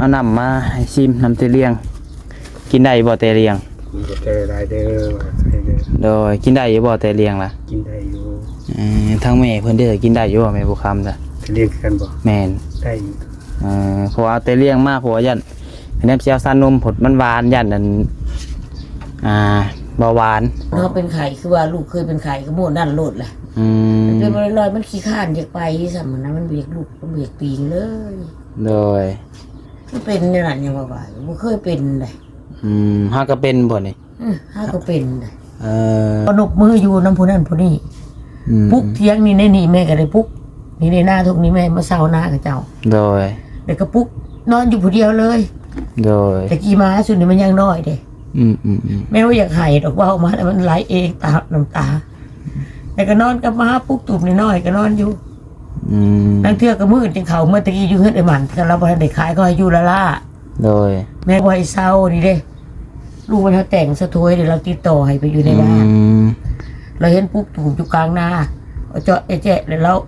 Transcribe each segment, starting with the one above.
ເອົານ້ຳມາໃຫ້ຊີມ ນ້ຳແຕລ້ຽງ ກິນໄດ້ຢູ່ບໍ່ແຕລ້ຽງ? ຂອບໃຈຫຼາຍເດີ ວ່າໃສ່ເດີ. ໂດຍ ກິນໄດ້ຢູ່ບໍ່ແຕລ້ຽງລະ? ກິນໄດ້ຢູ່. ເອີ ທາງແມ່ເພິ່ນເດ້ ກິນໄດ້ຢູ່ບໍ່ ແມ່ບົວຄຳ? ແຕລ້ຽງຄືກັນບໍ່? ແມ່ນ ໄດ້ຢູ່. ເອີ ເພາະວ່າແຕລ້ຽງມາ ເພາະວ່າຢ້ານ ແນມຊິເອົາຊານົມ ເພາະມັນຫວານ ຢ້ານອັນ ອ່າ ເບົາຫວານ. ເຮົາເປັນໄຂ້ ຄືວ່າລູກເຄີຍເປັນໄຂ້ ກໍມື້ນັ້ນໂລດແຫຼະ. ອືມ ມັນເປັນບໍ່ລອຍໆ ມັນຂີ້ຄ້ານຢາກໄປຊ້ຳນະ ມັນບໍ່ຢາກລຸກ ມັນບໍ່ຢາກຕີງເລີຍ. ໂດຍ ຄືເປັນແນວນັ້ນ ຍັງວ່າ ບໍ່ເຄີຍເປັນເດ້. ອືມ ຫາກະເປັນບໍ່ນີ້? ອື ຫາກະເປັນເດ້. ເອີ ກໍນົບມືຢູ່ນຳຜູ້ນັ້ນຜູ້ນີ້. ອືມ ປຸກຖຽງນີ້ໃນນີ້ແມ່ກໍໄດ້ປຸກ ນີ້ໃນນາທຸກນີ້ແມ່ມາເຊົ່ານາເຂົາເຈົ້າ. ໂດຍ ແລ້ວກໍປຸກນອນຢູ່ຜູ້ດຽວເລີຍ. ໂດຍ ແຕ່ກີ້ໝາຊຸດນີ້ມັນຍັງນ້ອຍເດ້. ອືມໆໆ ແມ່ວ່າຢາກໄຫ້ດອກ ເວົ້າມາແລ້ວມັນໄຫຼເອງ ຕານ້ຳຕາ ແລ້ວກໍນອນກັບມາ ປຸກຕູບນ້ອຍໆ ກໍນອນຢູ່. ອືມ ລາງເທື່ອກໍມື້ອື່ນຈຶ່ງເຂົ້າ ເມື່ອຕະກີ້ຢູ່ເຮືອນເອື້ອຍໝັ້ນ ຄັນລາວບໍ່ທັນໄດ້ຂາຍ ກໍໃຫ້ຢູ່ລ້າໆ. ໂດຍ ແມ່ບໍ່ໃຫ້ເຊົ່ານີ້ເດ້ ລູກມັນຫາແຕ່ງສະຖວຍເດ້ ລາວຕິດຕໍ່ໃຫ້ໄປຢູ່ໃນບ້ານ. ອືມ ລາວເຫັນປຸກຕູບຢູ່ກາງນາ ເຈາະແຈະ ແລ້ວລາວ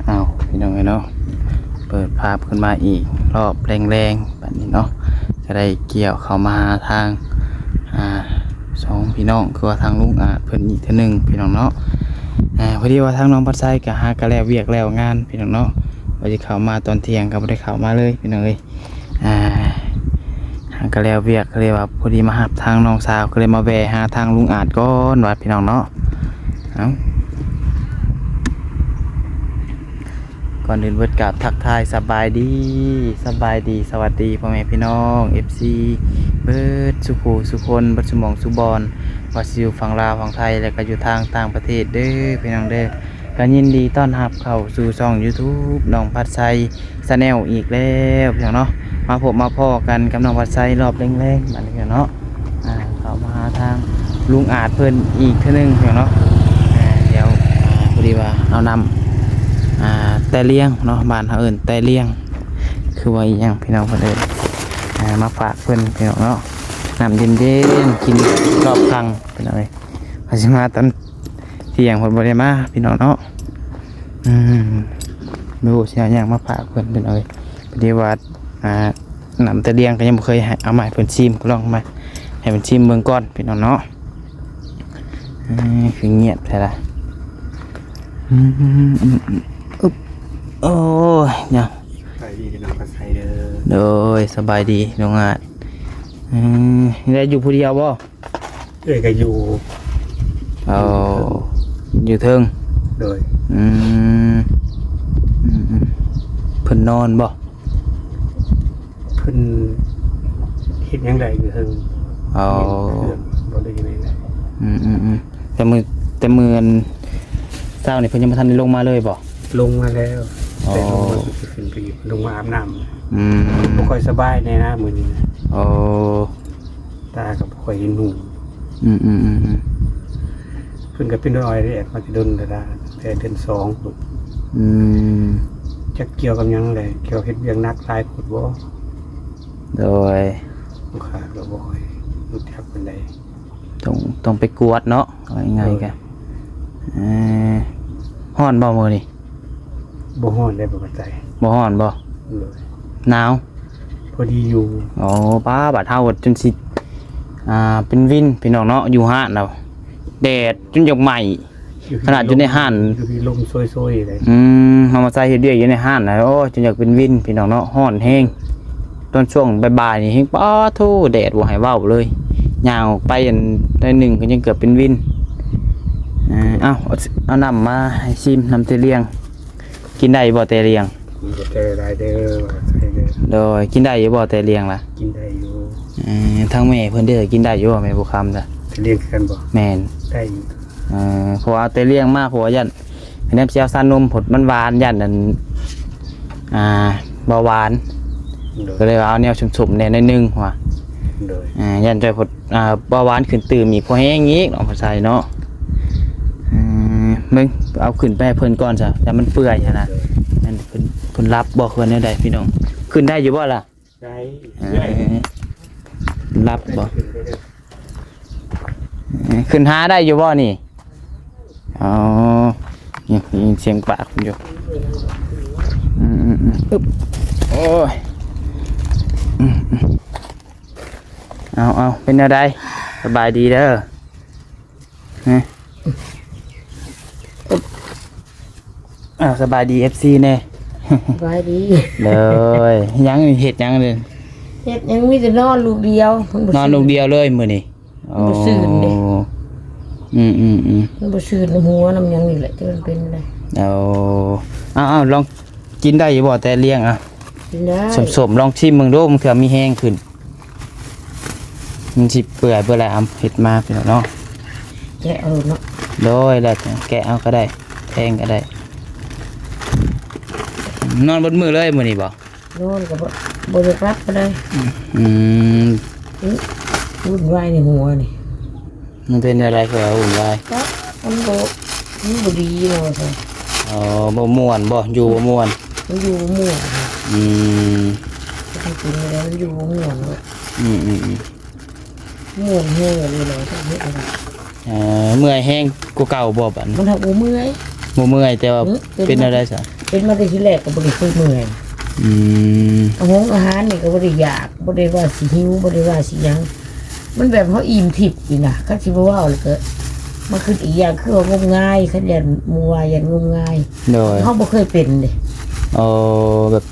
ອ້າວ ພີ່ນ້ອງເອີຍເນາະ ເປີດພາບຂຶ້ນມາອີກ ຮອບແລງໆ ບາດນີ້ເນາະ ກໍໄດ້ກ່ຽວເຂົ້າມາຫາທາງ ອ່າ ສອງພີ່ນ້ອງ ຄືວ່າທາງລຸງອາດເພິ່ນອີກເທື່ອໜຶ່ງ ພີ່ນ້ອງເນາະ. ອ່າ ພໍດີວ່າທາງນ້ອງພັດໄຊກໍຫາກໍແລ້ວວຽກແລ້ວງານ ພີ່ນ້ອງເນາະ ວ່າຊິເຂົ້າມາຕອນທ່ຽງກໍບໍ່ໄດ້ເຂົ້າມາເລີຍ ພີ່ນ້ອງເອີຍ. ອ່າ ຫາກໍແລ້ວວຽກ ກໍເລີຍວ່າພໍດີມາຮັບທາງນ້ອງສາວ ກໍເລີຍມາແວ່ຫາທາງລຸງອາດກ່ອນວ່າ ພີ່ນ້ອງເນາະ. ເອົ້າ ກ່ອນອື່ນເບິດກາບທັກທາຍສະບາຍດີ ສະບາຍດີ ສະຫວັດດີພໍ່ແມ່ພີ່ນ້ອງ ເອັຟຊີ ເບິດສູ່ຜູ້ສູ່ຄົນ ເບິດສູ່ໝ່ອງສູ່ບ່ອນ ວ່າຊິຢູ່ຝັ່ງລາວ ຝັ່ງໄທ ແລະ ກໍຢູ່ທາງຕ່າງປະເທດເດີ ພີ່ນ້ອງເດີ. ກໍຍິນດີຕ້ອນຮັບເຂົ້າສູ່ຊ່ອງຢູທູບ ນ້ອງພັດໄຊ Channel ອີກແລ້ວ ພີ່ນ້ອງເນາະ. ມາພົບມາພໍ້ກັນກັບນ້ອງພັດໄຊ ຮອບແລງໆ ບາດນີ້ເນາະ. ອ່າ ເຂົ້າມາຫາທາງລຸງອາດເພິ່ນອີກເທື່ອໜຶ່ງ ພີ່ນ້ອງເນາະ. ອ່າ ດຽວ ອ່າ ພໍດີວ່າເອົານ້ຳ ອ່າ ແຕລ້ຽງເນາະ ບ້ານເຮົາເອີ້ນແຕລ້ຽງ ຄືວ່າອີ່ຫຍັງ ພີ່ນ້ອງເພິ່ນເອີ້ນ ອ່າ ມາຝາກເພິ່ນ ພີ່ນ້ອງເນາະ. ນ້ຳເຢັນໆ ກິນຮອບຄ່ຳ ພີ່ນ້ອງເອີຍ ວ່າຊິມາຕອນ ທ່ຽງເພິ່ນບໍ່ໄດ້ມາ ພີ່ນ້ອງເນາະ. ອືມ ບໍ່ຮູ້ຊິເອົາຫຍັງມາຝາກເພິ່ນ ພີ່ນ້ອງເອີຍ. ພໍດີວ່າ ອ່າ ນ້ຳແຕລ້ຽງກໍຍັງບໍ່ເຄີຍໃຫ້ ເອົາມາໃຫ້ເພິ່ນຊີມ ກໍລອງມາໃຫ້ເພິ່ນຊີມເບິ່ງກ່ອນ ພີ່ນ້ອງເນາະ. ເອີ ຄືງຽບແທ້ລະ. ອືມ ອຶບ ໂອ້ຍ ເນາະ ສະບາຍດີ ນ້ອງພັດໄຊເດີ. ໂດຍ ສະບາຍດີ ນ້ອງອາດ. ເອີ ໄດ້ຢູ່ຜູ້ດຽວບໍ່? ເອື້ອຍກໍຢູ່ ເອົາ ຢູ່ເທິງ. ໂດຍ ອືມ ອືມໆ ເພິ່ນນອນບໍ່? ເພິ່ນເຮັດຫຍັງໄດ້ຢູ່ເທິງ. ເອົາ ບໍ່ໄດ້ຢູ່ໃນນັ້ນ. ອືມໆໆ ແຕ່ມື້ ແຕ່ມື້ອັນເຊົ້ານີ້ເພິ່ນຍັງບໍ່ທັນໄດ້ລົງມາເລີຍບໍ່? ລົງມາແລ້ວ. ອໍ ແຕ່ລົງມາ ເພິ່ນຊິຂຶ້ນໄປ ລົງມາອາບນ້ຳ. ອືມ ບໍ່ຄ່ອຍສະບາຍແນ່ນະມື້ນີ້ນະ. ອໍ ຕາກໍບໍ່ຄ່ອຍເຫັນຫຸ່ງ. ອືມໆໆໆ ເພິ່ນກໍເປັນອ້ອຍແດດມາແຕ່ດົນແລ້ວດາ ແຕ່ເດືອນສອງພຸ້ນ. ອືມ ຈັກກ່ຽວກັບຫຍັງແຫຼະ ກ່ຽວເຮັດວຽກໜັກຫຼາຍໂພດບໍ່? ໂດຍ ລູກຄ້າກໍບໍ່ຄ່ອຍຮູ້ຈັກປານໃດ. ຕ້ອງ ຕ້ອງໄປກວດເນາະ ເວົ້າງ່າຍໆ ໂດຍ ກໍ ເອີ ຮ້ອນບໍ່ມື້ນີ້? ບໍ່ຮ້ອນເດ້ ບໍ່ປານໃດ. ບໍ່ຮ້ອນບໍ່? ໂດຍ ໜາວ ພໍດີຢູ່. ອໍ ປ້າ ບາດເຮົາຈົນຊິ ອ່າ ເປັນວິນ ພີ່ນ້ອງເນາະ. ຢູ່ຮ້ານລະແດດຈົນຢາກໄໝ້ ຢູ່ ຂະໜາດຢູ່ໃນຮ້ານ ຢູ່ພີ້ລົມໂຊຍໆເດ້. ອືມ ເຮົາມາໃສ່ເຮັດວຽກຢູ່ໃນຮ້ານນະ ໂອ້ຍ ຈົນຢາກເປັນວິນ ພີ່ນ້ອງເນາະ ຮ້ອນແຮງ. ຕອນຊ່ວງບ່າຍໆນີ້ແຮງ ປາໂທ້ ແດດບໍ່ໃຫ້ເວົ້າເລີຍ ຍ່າງອອກໄປອັນໜ້ອຍໜຶ່ງກໍຍັງເກືອບເປັນວິນ. ເອີ ເອົາ ເອົານ້ຳມາໃຫ້ຊີມ ນ້ຳແຕລ້ຽງ ກິນໄດ້ບໍ່ແຕລ້ຽງ? ຂອບໃຈຫຼາຍເດີ ວ່າໃສ່ເດີ. ໂດຍ ກິນໄດ້ຢູ່ບໍ່ແຕລ້ຽງລະ? ກິນໄດ້ຢູ່. ເອີ ທາງແມ່ເພິ່ນເດ້ ກິນໄດ້ຢູ່ບໍ່ ແມ່ບົວຄຳ? ແຕລ້ຽງຄືກັນບໍ່? ແມ່ນ ໄດ້ຢູ່. ເອີ ເພາະວ່າແຕລ້ຽງມາ ເພາະວ່າຢ້ານ ແນມຊິເອົາຊານົມ ເພາະມັນຫວານ ຢ້ານອັນ ອ່າ ເບົາຫວານ. ໂດຍ ກໍເລີຍວ່າເອົາແນວສົມໆແດ່ໜ້ອຍໜຶ່ງວ່າ. ໂດຍ ອ່າ ຢ້ານເຈົ້າ ອ່າ ເບົາຫວານຂຶ້ນຕື່ມອີກ ພໍແຮງອີກເນາະ ພໍ່ໄຊເນາະ. ເອີ ເບິ່ງ ເອົາຂຶ້ນໄປໃຫ້ເພິ່ນກ່ອນຊະ ຢ້ານມັນເປື່ອຍຫັ້ນນະ. ໂດຍ ແມ່ນເພິ່ນ ເພິ່ນຫຼັບບໍ່ ຄືແນວໃດພີ່ນ້ອງ? ຂຶ້ນໄດ້ຢູ່ບໍ່ລະ? ໄດ້. ເອີ ຫຼັບບໍ່? ໄດ້ຂຶ້ນໄດ້ເດີ. ຂຶ້ນຫາໄດ້ຢູ່ບໍ່ນີ້? ອໍ ນີ້ໄດ້ຍິນສຽງປາກເພິ່ນຢູ່. ອືມໆໆ ອຶບ ໂອ້ຍ ອືມໆ ເອົາໆ ເປັນແນວໃດ? ສະບາຍດີເດີ. ຮະ ອ້າວ ສະບາຍດີ ເອັຟຊີ ແດ່. ສະບາຍດີ. ໂດຍ ຍັງເຮັດຫຍັງເດີ? ເຮັດຫຍັງ ມີແຕ່ນອນລູກດຽວ. ນອນລູກດຽວເລີຍມື້ນີ້. ມັນບໍ່ຊື່ນເດ້. ໂອ້ ອືມໆໆ ມັນບໍ່ຊື່ນນຳຫົວນຳຫຍັງນີ້ແຫຼະ ຈະມັນເປັນໄດ. ເອົາ ເອົາໆ ລອງກິນໄດ້ຢູ່ບໍ່ ແຕ່ລ້ຽງ? ອ່ະ ກິນໄດ້. ສົ້ມໆ ລອງຊີມເບິ່ງດູ ບາງເທື່ອມີແຮງຂຶ້ນ. ມັນຊິເປື່ອຍເບີດແລ້ວ ເອົາເຮັດມາພີ່ນ້ອງເນາະ. ແກະເອົາເນາະ. ໂດຍ ແລ້ວແກະເອົາກໍໄດ້ ແທງກໍໄດ້. ນອນເບິດມື້ເລີຍມື້ນີ້ບໍ່? ນອນກໍບໍ່ ບໍ່ໄດ້ປັບກໍໄດ້. ອືມ ອືມ ວຸ້ນວາຍໃນຫົວນີ້. ມັນເປັນແນວໃດຄືວ່າວຸ້ນວາຍ? ກໍມັນບໍ່ ມັນບໍ່ດີແລ້ວວ່າຊັ້ນ. ອໍ ບໍ່ມ່ວນບໍ່? ຢູ່ບໍ່ມ່ວນ? ມັນຢູ່ບໍ່ມ່ວນ. ອືມ ມັນເປັນແນວໃດ ມັນຢູ່ບໍ່ມ່ວນເນາະ. ອືມໆໆ ມ່ວນແຮງອີ່ຫຼີເນາະ ຈັກເຮັດແນວໃດ. ເອີ ເມື່ອຍແຮງກວ່າເກົ່າບໍ່ບັດ? ມັນຫາກບໍ່ເມື່ອຍ. ບໍ່ເມື່ອຍ ແຕ່ວ່າ ອືມ ເປັນແນວໃດຊະ? ເປັນມາແຕ່ທີແລກກໍບໍ່ໄດ້ເຄີຍເມື່ອຍ. ອືມ ອາຫານ ອາຫານນີ້ກໍບໍ່ໄດ້ຢາກ ບໍ່ໄດ້ວ່າຊິຫິວ ບໍ່ໄດ້ວ່າຊິຫຍັງ. ມັນແບບເຮົາອີ່ມທິບນີ້ນະ ຄັນຊິບໍ່ເວົ້າແລ້ວກໍມາຄິດອີກຢ່າງ ຄືວ່າງົມງາຍ ຄັນຢ້ານໝູ່ວ່າຢ້ານງົມງາຍ. ໂດຍ ເຮົາບໍ່ເຄີຍເປັນເດ້. ອໍ ແບບ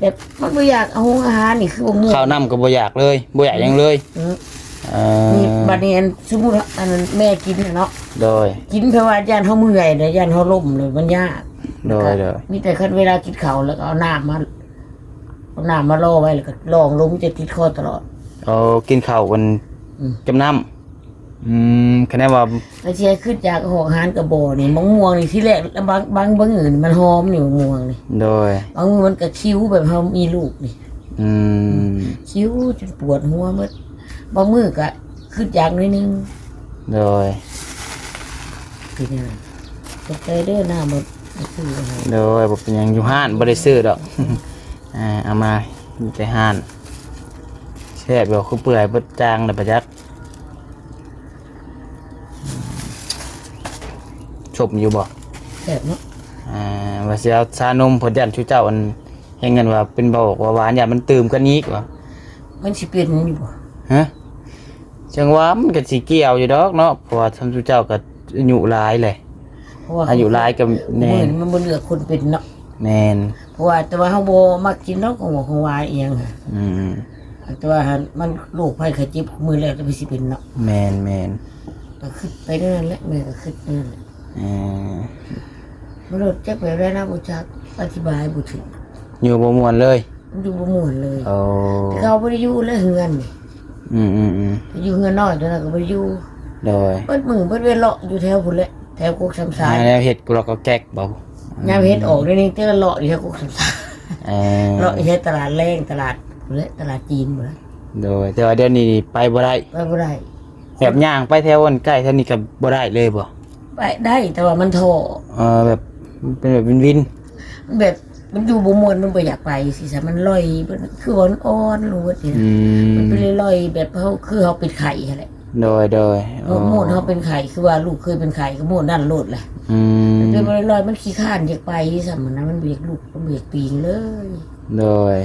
ແບບມັນບໍ່ຢາກເອົາ ອາຫານນີ້ຄືບໍ່ມ່ວນ ເຂົ້ານ້ຳກໍບໍ່ຢາກເລີຍ ບໍ່ຢາກຫຍັງເລີຍ. ອືມ ເອີ ນີ້ ບັດນີ້ອັນ ສົມມຸດອັນແມ່ກິນນະເນາະ. ໂດຍ ກິນເພາະວ່າຢ້ານເຮົາເມື່ອຍເດ້ ຢ້ານເຮົາລົ້ມເລີຍ ມັນຍາກ. ໂດຍໆ ມີແຕ່ຄັນເວລາກິນເຂົ້າແລ້ວກໍເອົານ້ຳມາ ເອົານ້ຳມາລໍໄວ້ ແລ້ວກໍລອງລົງ ມີແຕ່ຕິດຄໍຕະຫຼອດ. ເອົາ ກິນເຂົ້າກັນ ອືມ ກັບນ້ຳ. ອືມ ຄະແນນວ່າ ແລ້ວຊິໃຫ້ຄິດຢາກອອກອາຫານກໍບໍ່ນີ້. ໝາກມ່ວງນີ້ ທີແລກບາງ ບາງ ບາງມື້ນີ້ມັນຫອມນີ້ ໝາກມ່ວງນີ້. ໂດຍ ບາງມື້ມັນກໍຂິວ ແບບເຮົາມີລູກນີ້. ອືມ ຂິວຈົນປວດຫົວໝົດ. ບາງມື້ກໍຄິດຢາກໜ້ອຍໜຶ່ງ. ໂດຍ ເປັນຫຍັງ? ຂອບໃຈເດີ ນ້ຳໝົດ ຊື້ໃຫ້. ໂດຍ ບໍ່ເປັນຫຍັງ ຢູ່ຮ້ານບໍ່ໄດ້ຊື້ດອກ. ອ່າ ເອົາມາຢູ່ແຕ່ຮ້ານ. ແຊບຢູ່ ຄືເປື່ອຍເບິດ ຈາງແລ້ວປະຈັກ. ສົ້ມຢູ່ບໍ່? ແຊບເນາະ. ອ່າ ວ່າຊິເອົາຊານົມ ເພິ່ນຢ້ານຊຸເຈົ້າອັນ ແຮງເງິນວ່າເປັນບໍ່ ວ່າຫວານ ຢ້ານມັນຕື່ມກັນອີກວ່າ. ມັນຊິເປັນຢູ່ບໍ່? ຮະ? ຈັ່ງວ່າມັນກໍຊິກ່ຽວຢູ່ດອກເນາະ ເພາະວ່າທ່ານເຈົ້າກໍອາຍຸຫຼາຍແຫຼະ. ອາຍຸຫຼາຍກໍແນ່ ມື້ນີ້ມັນບໍ່ເລືອກຄົນເປັນເນາະ. ແມ່ນ ເພາະວ່າ ແຕ່ວ່າເຮົາບໍ່ມັກກິນດອກ ຂອງ ຂອງຫວານອີ່ຫຍັງ. ອືມ ແຕ່ວ່າມັນໂລກໄພໄຂ້ເຈັບ ມື້ແລ້ວແຕ່ໄປຊິເປັນເນາະ. ແມ່ນໆ ກໍຄິດໄປແນວນັ້ນແຫຼະ ແມ່ກໍຄິດແນວນັ້ນແຫຼະ. ເອີ ມັນໂລດຈັກແບບໃດນະ ບໍ່ຈັກ ອະທິບາຍບໍ່ຖືກ. ຢູ່ບໍ່ມ່ວນເລີຍ. ມັນຢູ່ບໍ່ມ່ວນເລີຍ. ໂອ້ ແຕ່ເຂົາບໍ່ໄດ້ຢູ່ແລ້ວເຮືອນນີ້. ອືມໆໆ ຢູ່ເຮືອນນ້ອຍຕົວນັ້ນກໍບໍ່ໄດ້ຢູ່. ໂດຍ ເບິດມື້ເບິດເວນເລາະຢູ່ແຖວພຸ້ນແຫຼະ ແຖວກົກຊຳຊາຍ. ຫາແນວເຮັດກໍລອກກໍແກັກບໍ່? ຍາມເຮັດອອກໄດ້ນີ້ ແຕ່ລະເລາະຢູ່ແຖວກົກຊຳຊາຍ. ເອີ ເລາະຢູ່ແຖວຕະຫຼາດແລງ ຕະຫຼາດພຸ້ນແຫຼະ ຕະຫຼາດຈີນພຸ້ນແຫຼະ. ໂດຍ ແຕ່ວ່າດຽວນີ້ໄປບໍ່ໄດ້. ໄປບໍ່ໄດ້. ແບບຍ່າງໄປແຖວອັນໃກ້ແຖວນີ້ກໍບໍ່ໄດ້ເລີຍບໍ່? ໄປໄດ້ ແຕ່ວ່າມັນທໍ້. ເອີ ແບບມັນເປັນແບບວິນໆ ແບບມັນຢູ່ບໍ່ມ່ວນ ມັນບໍ່ຢາກໄປຊີ້ຊະ ມັນລ່ອຍ ມັນຄືວ່າມັນອ່ອນລົງເບິດນີ້ນະ. ອືມ ມັນເປັນລ່ອຍໆ ແບບເຮົາ ຄືເຮົາເປັນໄຂ້ຫັ້ນແຫຼະ. ໂດຍໆ ອໍ ໂມດເຮົາເປັນໄຂ້ ຄືວ່າລູກເຄີຍເປັນໄຂ້ ກໍໂມດນັ້ນໂລດແຫຼະ. ອືມ ມັນເປັນລ່ອຍໆ ມັນຂີ້ຄ້ານຢາກໄປຊ້ຳຫັ້ນນະ ມັນບໍ່ຢາກລຸກ ມັນບໍ່ຢາກຕີງເລີຍ. ໂດຍ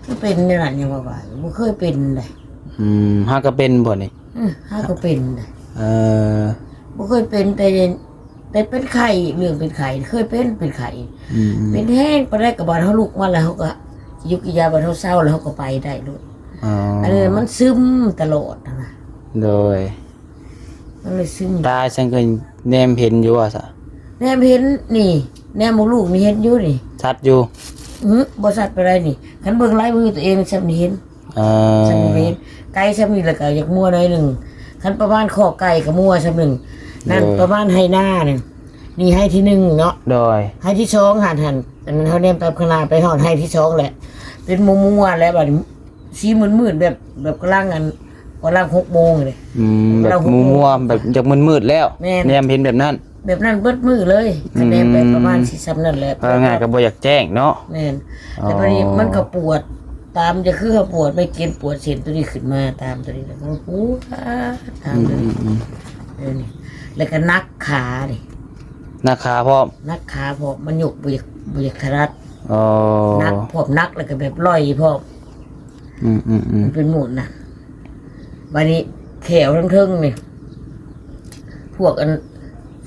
ມັນເປັນແນວນັ້ນ ຍັງວ່າ ບໍ່ເຄີຍເປັນໃດ. ອືມ ຫາກໍເປັນບໍ່ນີ້? ອື ຫາກໍເປັນໃດ. ເອີ ບໍ່ເຄີຍເປັນ ແຕ່ ແຕ່ເປັນໄຂ້ ເລື່ອງເປັນໄຂ້ ເຄີຍເປັນ ເປັນໄຂ້. ອືມໆ ເປັນແຮງປານໃດກໍບາດເຮົາລຸກມາແລ້ວ ເຮົາກໍກິນຢາ ບາດເຮົາເຊົາແລ້ວ ເຮົາກໍໄປໄດ້ໂລດ. ອໍ ອັນນີ້ມັນຊຶມຕະຫຼອດຫັ້ນນະ. ໂດຍ ມັນເລີຍຊຶມ. ຕາຊັ້ນກໍແນມເຫັນຢູ່ວ່າຊະ? ແນມເຫັນນີ້ ແນມໝົດລູກນີ້ເຫັນຢູ່ນີ້ ຊັດຢູ່. ອື ບໍ່ຊັດປານໃດນີ້ ຄັນເບິ່ງລາຍມືຕົວເອງຊ່ຳນີ້ເຫັນ. ເອີ ຊ່ຳນີ້ເຫັນ ໄກຊ່ຳນີ້ແລ້ວກໍຢາກມົວໜ້ອຍໜຶ່ງ. ຄັນປະມານຄອກໄກ່ກໍມົວຊ່ຳໜຶ່ງ. ນັ້ນ ໂດຍ ປະມານໄຮ່ນານັ້ນ ນີ້ໄຮ່ທີໜຶ່ງເນາະ. ໂດຍ ໄຮ່ທີສອງຫັ້ນ ຫັ້ນ ອັນນັ້ນເຮົາແນມຕາມຂ້າງໜ້າໄປຮອດໄຮ່ທີສອງແຫຼະ ເປັນມົວໆແລ້ວ ບາດນີ້ ສີມືດໆ ແບບ ແບບກຳລັງ ອັນ ກຳລັງຫົກໂມງເດ້. ອືມ ແບບມົວໆ ແບບຢາກມືດໆແລ້ວ. ແມ່ນ ແນມເຫັນແບບນັ້ນ. ແບບນັ້ນເບິດມື້ເລີຍ. ອືມ ຄະແນນໄປປະມານຊິຊ່ຳນັ້ນແຫຼະ ເວົ້າງ່າຍກໍບໍ່ຢາກແຈ້ງເນາະ. ແມ່ນ ອໍ ແຕ່ບັດນີ້ມັນກໍປວດຕາມ ຈະຄືເຮົາປວດໄມ້ເກັນ ປວດເສັ້ນຕົວນີ້ຂຶ້ນມາຕາມຕົວນີ້ ແລ້ວກໍປວດຕາມຕົວນີ້. ອືມ ເອີ ນີ້ ແລ້ວກໍໜັກຂາເດ້ ໜັກຂາພ້ອມ ໜັກຂາພ້ອມ ມັນຍົກບໍ່ຢາກ ບໍ່ຢາກຖະໜັດ ອໍ ໜັກພ້ອມ ໜັກແລ້ວກໍແບບລອຍພ້ອມ ອືມໆໆ ມັນເປັນໝູນນະ ບາດນີ້ແຂ້ວທາງເທິງນີ້ ພວກອັນ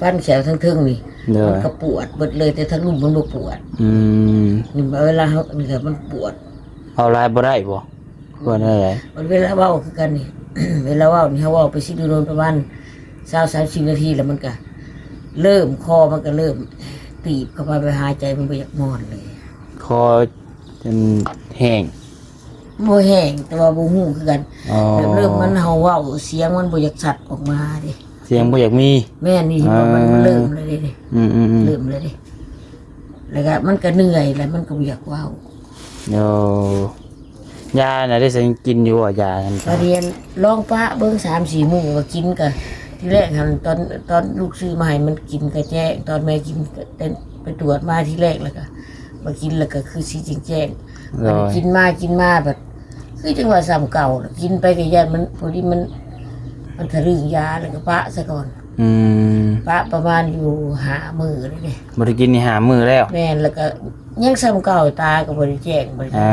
ຟັນແຂ້ວທາງເທິງນີ້ ໂດຍ ມັນກໍປວດເບິດເລີຍ ແຕ່ທາງລຸ່ມມັນບໍ່ປວດ ອືມ ນີ້ເວລາເຮົາ ນີ້ກໍມັນປວດ ເວົ້າຫຼາຍບໍ່ໄດ້ບໍ່? ວ່າແນວໃດ? ເວລາເວົ້າຄືກັນນີ້ ເວລາເວົ້ານີ້ ເຮົາເວົ້າໄປສິໂດນໆ ປະມານຊາວສາມສິບນາທີ ແລ້ວມັນກະເລີ່ມ ຄໍມັນກະເລີ່ມຕີບເຂົ້າໄປ ຫາຍໃຈມັນບໍ່ຢາກມ່ວນເລີຍ ຄໍຈົນແຫ້ງ ບໍ່ແຫ້ງ ແຕ່ວ່າບໍ່ຮູ້ຄືກັນ ອໍ ແບບເລີ່ມມັນ ເຮົາເວົ້າສຽງມັນບໍ່ຢາກຊັດອອກມາເດ້ ສຽງບໍ່ຢາກມີ ແມ່ນ ນີ້ເຫັນບໍ່ ມັນ ອ່າ ມັນເລີ່ມແລ້ວເດ້ ອືມໆໆ ເລີ່ມແລ້ວເດ້ ແລ້ວກະມັນກະເມື່ອຍ ແລ້ວມັນກະບໍ່ຢາກເວົ້າ ໂອ້ ຢານະໄດ້ໃສ່ກິນຢູ່ບໍ່ ຢານັ້ນ? ກະຮຽນລອງປະເບິ່ງສາມສີ່ມື້ວ່າກິນກະ ທີແລກຫັ້ນຕອນ ຕອນລູກຊື້ມາໃຫ້ມັນກິນກະແຈ້ງ ຕອນແມ່ກິນ ໄປ ໄປຕວດມາທີແລກ ແລ້ວກະມາກິນ ແລ້ວກະຄືຊິແຈ້ງໆ ໂດຍ ອັນນີ້ກິນມາ ກິນມາບັດ ຄືຈັ່ງວ່າສ່ຳເກົ່າ ກິນໄປກະຢ້ານມັນ ພໍດີມັນ ມັນທະລຶ້ງຢາ ແລ້ວກະປະຊະກ່ອນ ອືມ ປະປະມານຢູ່ຫ້າມື້ແລ້ວເດ້ ບໍ່ໄດ້ກິນນີ້ຫ້າມື້ແລ້ວ ແມ່ນ ແລ້ວກະຍັງສ່ຳເກົ່າ ຕາກະບໍ່ໄດ້ແຈ້ງ ບໍ່ໄດ້ ອ່າ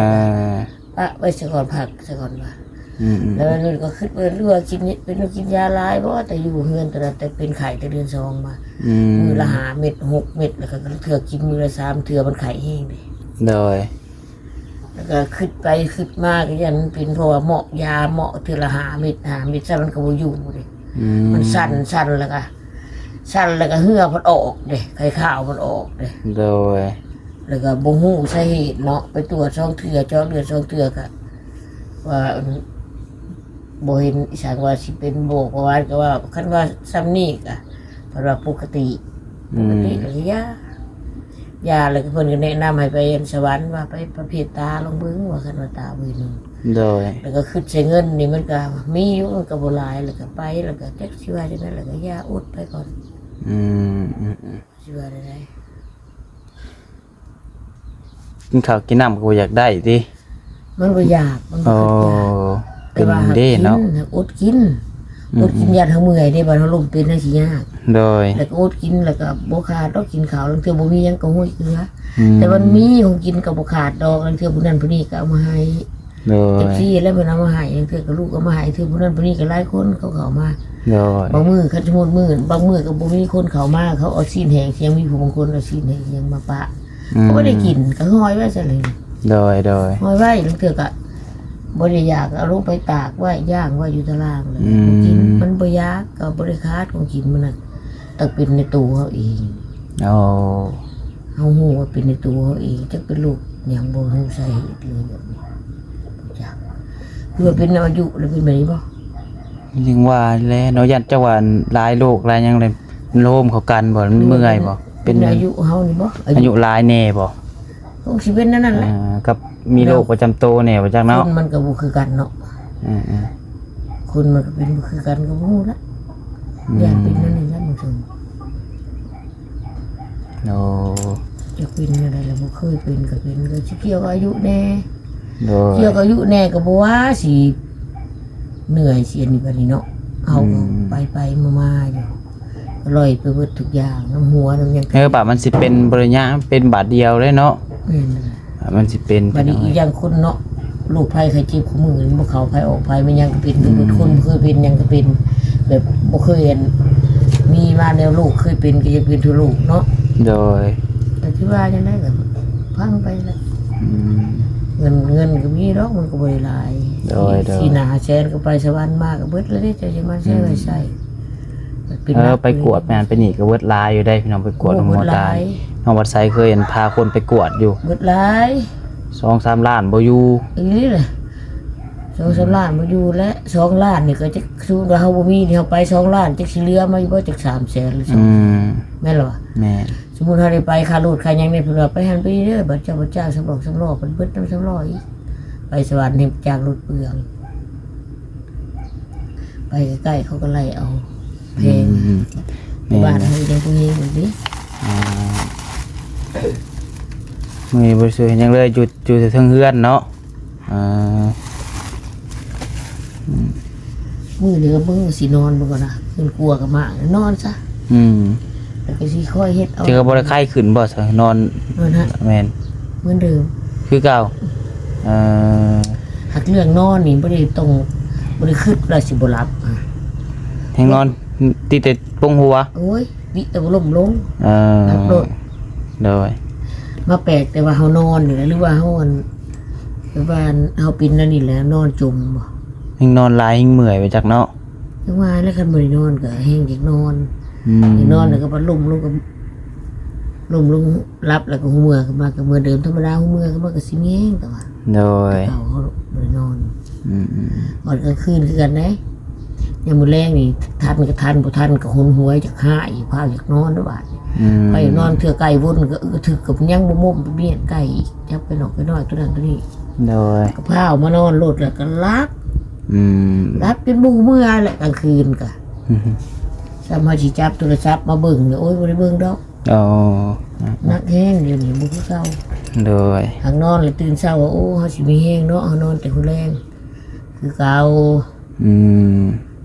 ປະໄວ້ຊະກ່ອນ ພັກຊະກ່ອນວ່າ ອືມໆ ແລ້ວມັນກະຄິດວ່າ ຫຼືວ່າກິນ ເປັນກິນຢາຫຼາຍບໍ່ ແຕ່ຢູ່ເຮືອນ ແຕ່ ແຕ່ເປັນໄຂ້ແຕ່ເດືອນສອງມາ ອືມ ມື້ລະຫ້າເມັດ ຫົກເມັດ ແລ້ວກະເທື່ອກິນມື້ລະສາມເທື່ອ ມັນໄຂ້ແຮງເດ້ ໂດຍ ແລ້ວກໍຄິດໄປຄິດມາກໍຢ້ານມັນເປັນເພາະວ່າເໝາະຢາ ເໝາະເທື່ອລະຫ້າເມັດ ຫ້າເມັດ ຊັ້ນມັນກໍບໍ່ຢູ່ເດ້ ອືມ ມັນສັ່ນ ສັ່ນແລ້ວກໍ ສັ່ນແລ້ວກໍເຫື່ອເພິ່ນອອກເດ້ ໄຂ້ຂາວເພິ່ນອອກເດ້ ໂດຍ ແລ້ວກໍບໍ່ຮູ້ສາເຫດເນາະ ໄປກວດສອງເທື່ອ ເຈາະເລືອດສອງເທື່ອກໍວ່າ ອັນ ບໍ່ເຫັນອີ່ຫຍັງວ່າຊິເປັນບໍ່ ເພາະວ່າກໍວ່າ ຄັນວ່າສ່ຳນີ້ກໍເພິ່ນວ່າປົກກະຕິ ປົກກະຕິ ອືມ ກໍຢາ ຢາ ແລ້ວກໍເພິ່ນກໍແນະນຳໃຫ້ໄປອັນສະຫວັນ ວ່າໄປປະເພດຕາລອງເບິ່ງ ວ່າຄັນວ່າຕາບໍ່ເຫັນ ໂດຍ ແລ້ວກໍຄິດໃສ່ເງິນນີ້ ມັນກໍມີຢູ່ ມັນກໍບໍ່ຫຼາຍ ແລ້ວກໍໄປ ແລ້ວກໍຈັກຊິວ່າຈັ່ງໃດ ແລ້ວກໍຢ່າ ອົດໄປກ່ອນ ອືມ ອືມ ອືມ ຊິວ່າແນວໃດ ກິນເຂົ້າກິນນ້ຳກໍບໍ່ຢາກໄດ້ຕິ? ມັນບໍ່ຢາກ ມັນບໍ່ ອໍ ຄິດຢາກ ແຕ່ວ່າ ເປັນເດ້ເນາະ ກິນ ອົດກິນ ອືມໆ ອົດກິນ ຢ້ານເຮົາເມື່ອຍເດ້ ບາດເຮົາລົມເປັນຈັ່ງຊີ້ຍາກ ໂດຍ ແລ້ວກໍອົດກິນ ແລ້ວກໍບໍ່ຂາດດອກ ກິນເຂົ້າ ລາງເທື່ອບໍ່ມີຫຍັງກໍຫຸ້ຍເກືອ ອືມ ແຕ່ມັນມີຂອງກິນກໍບໍ່ຂາດດອກ ລາງເທື່ອຜູ້ນັ້ນຜູ້ນີ້ກໍເອົາມາໃຫ້ ໂດຍ ເອັຟຊີ ແລ້ວເພິ່ນເອົາມາໃຫ້ ລາງເທື່ອກໍລູກເອົາມາໃຫ້ ເທື່ອຜູ້ນັ້ນຜູ້ນີ້ກໍຫຼາຍຄົນເຂົາເຂົ້າມາ ໂດຍ ບາງມື້ຄັນສົມມຸດມື້ ບາງມື້ກໍບໍ່ມີຄົນເຂົ້າມາ ເຂົາເອົາຊີ້ນແຫ້ງ ຊິຍັງມີຜູ້ບາງຄົນເອົາຊີ້ນແຫ້ງ ຊິຍັງມາປະ ອືມ ກໍບໍ່ໄດ້ກິນ ກໍຫ້ອຍໄວ້ຊັ້ນແຫຼະ ໂດຍໆ ຫ້ອຍໄວ້ ລາງເທື່ອກໍບໍ່ໄດ້ຢາກ ເອົາລົງໄປຕາກໄວ້ ຍ່າງໄວ້ຢູ່ຕາລ່າງແລ້ວ ອືມ ບໍ່ກິນ ມັນບໍ່ຢາກ ກໍບໍ່ໄດ້ຂາດຂອງກິນ ມັນນະ ຕ້ອງເປັນໃນໂຕເຮົາເອງ ໂອ້ ເຮົາຮູ້ວ່າເປັນໃນໂຕເຮົາເອງ ຈັກເປັນໂລກຫຍັງ ບໍ່ຮູ້ສາເຫດເລີຍແບບນີ້ ບໍ່ຈັກ ຫຼືວ່າເປັນນຳອາຍຸ ຫຼືເປັນແບບນີ້ບໍ່? ຍັງວ່າແຫຼະເນາະ ຢ້ານເຈົ້າວ່າຫຼາຍໂລກຫຼາຍຫຍັງເລີຍ ໂລມເຂົ້າກັນບໍ່ ເມື່ອຍບໍ່ ເປັນອາຍຸເຮົານີ້ບໍ່ ອາຍຸຫຼາຍແດ່ບໍ່ ຄົງຊິເປັນແນວນັ້ນແຫຼະ ອ່າ ກັບມີໂລກປະຈຳໂຕແດ່ບໍ່ຈັກເນາະ ຄົນມັນກໍບໍ່ຄືກັນເນາະ ເອີໆ ຄົນມັນກໍເປັນບໍ່ຄືກັນກໍບໍ່ຮູ້ລະ ອືມ ຢ້ານເປັນແນວນັ້ນລະບາງຄົນ ໂອ້ ຈັກເປັນແນວໃດລະ ບໍ່ເຄີຍເປັນກໍເປັນ ກໍຊິກ່ຽວກັບອາຍຸແດ່ ໂດຍ ກ່ຽວກັບອາຍຸແດ່ກໍບໍ່ວ່າຊິເມື່ອຍຊິອັນນີ້ບັດນີ້ເນາະ ເຮົາກໍ ອືມ ໄປໆມາໆຢູ່ ກໍລອຍໄປເບິດທຸກຢ່າງ ນຳຫົວນຳຫຍັງ ເອີ ບາດມັນຊິເປັນບໍ່ໄດ້ຍາກ ເປັນບາດດຽວເດ້ເນາະ ແມ່ນ ມັນຊິເປັນ ບັດນີ້ອີກຢ່າງຄົນເນາະ ໂລກໄພໄຂ້ເຈັບຄູ່ມື້ນີ້ ບໍ່ເຂົ້າໃຜອອກໃຜ ແມ່ນຫຍັງກໍເປັນ ອືມ ທຸກຄົນບໍ່ເຄີຍເປັນຫຍັງກໍເປັນ ແບບບໍ່ເຄີຍອັນມີມາແນວໂລກເຄີຍເປັນ ກໍຍັງເປັນທົ່ວໂລກເນາະ ໂດຍ ກໍຊິວ່າຈັ່ງໃດກໍຟັງໄປແຫຼະ ອືມ ເງິນ ເງິນກໍມີດອກ ມັນກໍບໍ່ໄດ້ຫຼາຍ ໂດຍໆ ສີ່ຫ້າແສນກໍໄປສະຫວັນມາກໍເບິດແລ້ວເດ້ ເຈົ້າຊິມາໃຊ້ໄວ້ໃສ ອືມ ເອີ ໄປກວດແມ່ນໄປນີ້ກໍເບິດຫຼາຍຢູ່ເດ້ພີ່ນ້ອງ ໄປກວດໂຮງໝໍຕາ ໂອ້ ເບິດຫຼາຍ ນ້ອງວັດໄຊເຄີຍ ອັນ ພາຄົນໄປກວດຢູ່ ເບິດຫຼາຍ ສອງສາມລ້ານບໍ່ຢູ່ ອີ່ຫຼີແຫຼະ ສອງສາມ ອືມ ລ້ານບໍ່ຢູ່ແຫຼະ ສອງລ້ານນີ້ກໍຈັກ ສົມມຸດວ່າເຮົາບໍ່ມີນີ້ ເຮົາໄປສອງລ້ານ ຈັກຊິເຫຼືອມາຢູ່ບໍ່ ຈັກສາມແສນຫຼື ອືມ ສອງແສນ ແມ່ນລະວະ ແມ່ນ ສົມມຸດເຮົາໄດ້ໄປຄ່າລົດຄ່າຫຍັງນີ້ ເພິ່ນວ່າໄປຫັ້ນໄປນີ້ເດີ ບາດເຈົ້າ ບາດຈ້າງສຳຮອງສຳລໍ ເພິ່ນເບິດນຳສຳລໍອີກ ໄປສະຫວັນນີ້ຈ້າງລົດເປືອງ ໄປໃກ້ໆ ເຂົາກໍໄລ່ເອົາ ແພງ ອືມ ແມ່ນ ບ້ານເຮົາຍັງບໍ່ມີຢູ່ເດ້ ອ່າ ມື້ນີ້ບໍ່ໄດ້ຊ່ວຍຫຍັງເລີຍ ຢູ່ ຢູ່ແຕ່ເທິງເຮືອນເນາະ ອ່າ ອືມ ມື້ນີ້ກໍເບິ່ງວ່າຊິນອນບໍ່ກໍນະ ຄືນກົວກໍມານອນຊະ ອືມ ແລ້ວກໍຊິຄ່ອຍເຮັດເອົາ ເທື່ອບໍ່ໄດ້ໄຂ້ຂຶ້ນບໍ່ຊະ ນອນ ນອນຮະ ແມ່ນ ເໝືອນເດີມ ຄືເກົ່າ ເອີ ຫາກເລື່ອງນອນນີ້ບໍ່ໄດ້ຕ້ອງ ບໍ່ໄດ້ຄິດວ່າຊິບໍ່ຫຼັບ ແຮງນອນ ຕິດແຕ່ປົງຫົວ ໂອ້ຍ ຕິດແຕ່ວ່າລົ້ມລົງ ເອີ ຫຼັບໂລດ ໂດຍ ມາແປກແຕ່ວ່າເຮົານອນນີ້ແຫຼະ ຫຼືວ່າເຮົາອັນ ແບບວ່າເຮົາເປັນແນວນີ້ແຫຼະ ນອນຈົມບໍ່ ແຮງນອນຫຼາຍແຮງເມື່ອຍໄປຈັກເນາະ ຈັ່ງວ່າແຫຼະ ຄັນບໍ່ໄດ້ນອນກໍແຮງຢາກນອນ ອືມ ຢາກນອນແລ້ວກໍພັດລົມລົງກໍ ລົມລົງ ຫຼັບແລ້ວກໍຮູ້ເມື່ອຂຶ້ນມາກໍເມື່ອເດີມ ທຳມະດາຮູ້ເມື່ອຂຶ້ນມາກໍຊິມີແຮງ ແຕ່ວ່າ ໂດຍ ແຕ່ເກົ່າເຮົາບໍ່ໄດ້ນອນ ອືມໆ ນອນກາງຄືນຄືກັນເດ້ ຍາມມື້ແລງນີ້ ທັນກໍທັນ ບໍ່ທັນກໍຫົນຫົວ ຢາກຮ້າຍ ພ້າວຢາກນອນເດ້ບາດນີ້ ອືມ ໄປນອນເທື່ອໄກ່ວົນກໍ ເອີ ຖືກກັບຍັງບໍ່ມົມໄປມ້ຽນໄກ່ອີກ ຈັບໄປນອກໄປນ້ອຍ ຕົວນັ້ນຕົວນີ້ ໂດຍ ກໍພ້າວມານອນໂລດ ແລ້ວກໍຫຼັບ ອືມ ຫຼັບຈົນບໍ່ຮູ້ເມື່ອແຫຼະກາງຄືນກໍ ອືມ ສ່ຳເຮົາຊິຈັບໂທລະສັບມາເບິ່ງນີ້ ໂອ້ຍ ບໍ່ໄດ້ເບິ່ງດອກ ອໍ ໜັກແຮງ ດຽວນີ້ບໍ່ຄືເກົ່າ ໂດຍ ຫາກນອນແລ້ວຕື່ນເຊົ້າວ່າ ໂອ້ ເຮົາຊິມີແຮງເນາະ ເຮົານອນແຕ່ຫົວແລງຄືເກົ່າ ອືມ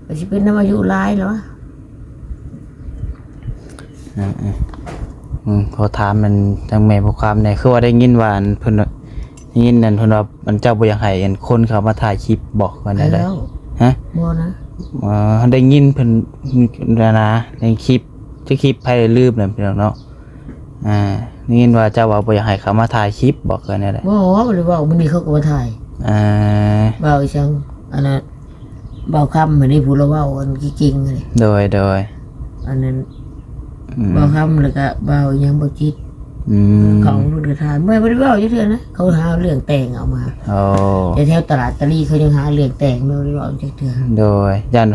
ກໍຊິເປັນນຳອາຍຸຫຼາຍແລ້ວວະ ເອີ ເອີ ອືມ ຂໍຖາມອັນທາງແມ່ບົວຄຳແດ່ ຄືວ່າໄດ້ຍິນວ່າອັນເພິ່ນ ໄດ້ຍິນອັນເພິ່ນວ່າ ອັນເຈົ້າບໍ່ຢາກໃຫ້ອັນຄົນເຂົ້າມາຖ່າຍຄລິບບໍ ວ່າແນວໃດ? ແລ້ວ ຮະ? ບໍ່ນະ ເອີ ໄດ້ຍິນເພິ່ນ ນະ ນະ ໃນຄລິບ ຈະຄລິບໃຜລືມແລ້ວພີ່ນ້ອງເນາະ ອ່າ ໄດ້ຍິນວ່າເຈົ້າວ່າບໍ່ຢາກໃຫ້ເຂົາມາຖ່າຍຄລິບບໍ ຄືແນວໃດ? ບໍ່ ບໍ່ໄດ້ເວົ້າ ມື້ນີ້ເຂົາກໍມາຖ່າຍ ອ່າ ເວົ້າອີ່ຫຍັງ ອັນນັ້ນ ບ່າວຄຳຫັ້ນເດ້ ຜູ້ລາວເວົ້າອັນເກັ່ງໆຫັ້ນເດ້ ໂດຍ ໂດຍ ອັນນັ້ນ ອືມ ບ່າວຄຳ ແລ້ວກະບ່າວຫຍັງ ບ່າວຈິດ ອືມ ເຂົາເພິ່ນກະຖາມ ແມ່ບໍ່ໄດ້ເວົ້າຈັກເທື່ອນະ ເຂົາຫາເລື່ອງແຕ່ງເອົາມາ ໂອ້ ແຕ່ແຖວຕະຫຼາດຕາລີເຂົາຍັງຫາເລື່ອງແຕ່ງ ແມ່ບໍ່ໄດ້ເວົ້າຈັກເທື່ອ ໂດຍ ຢ້ານ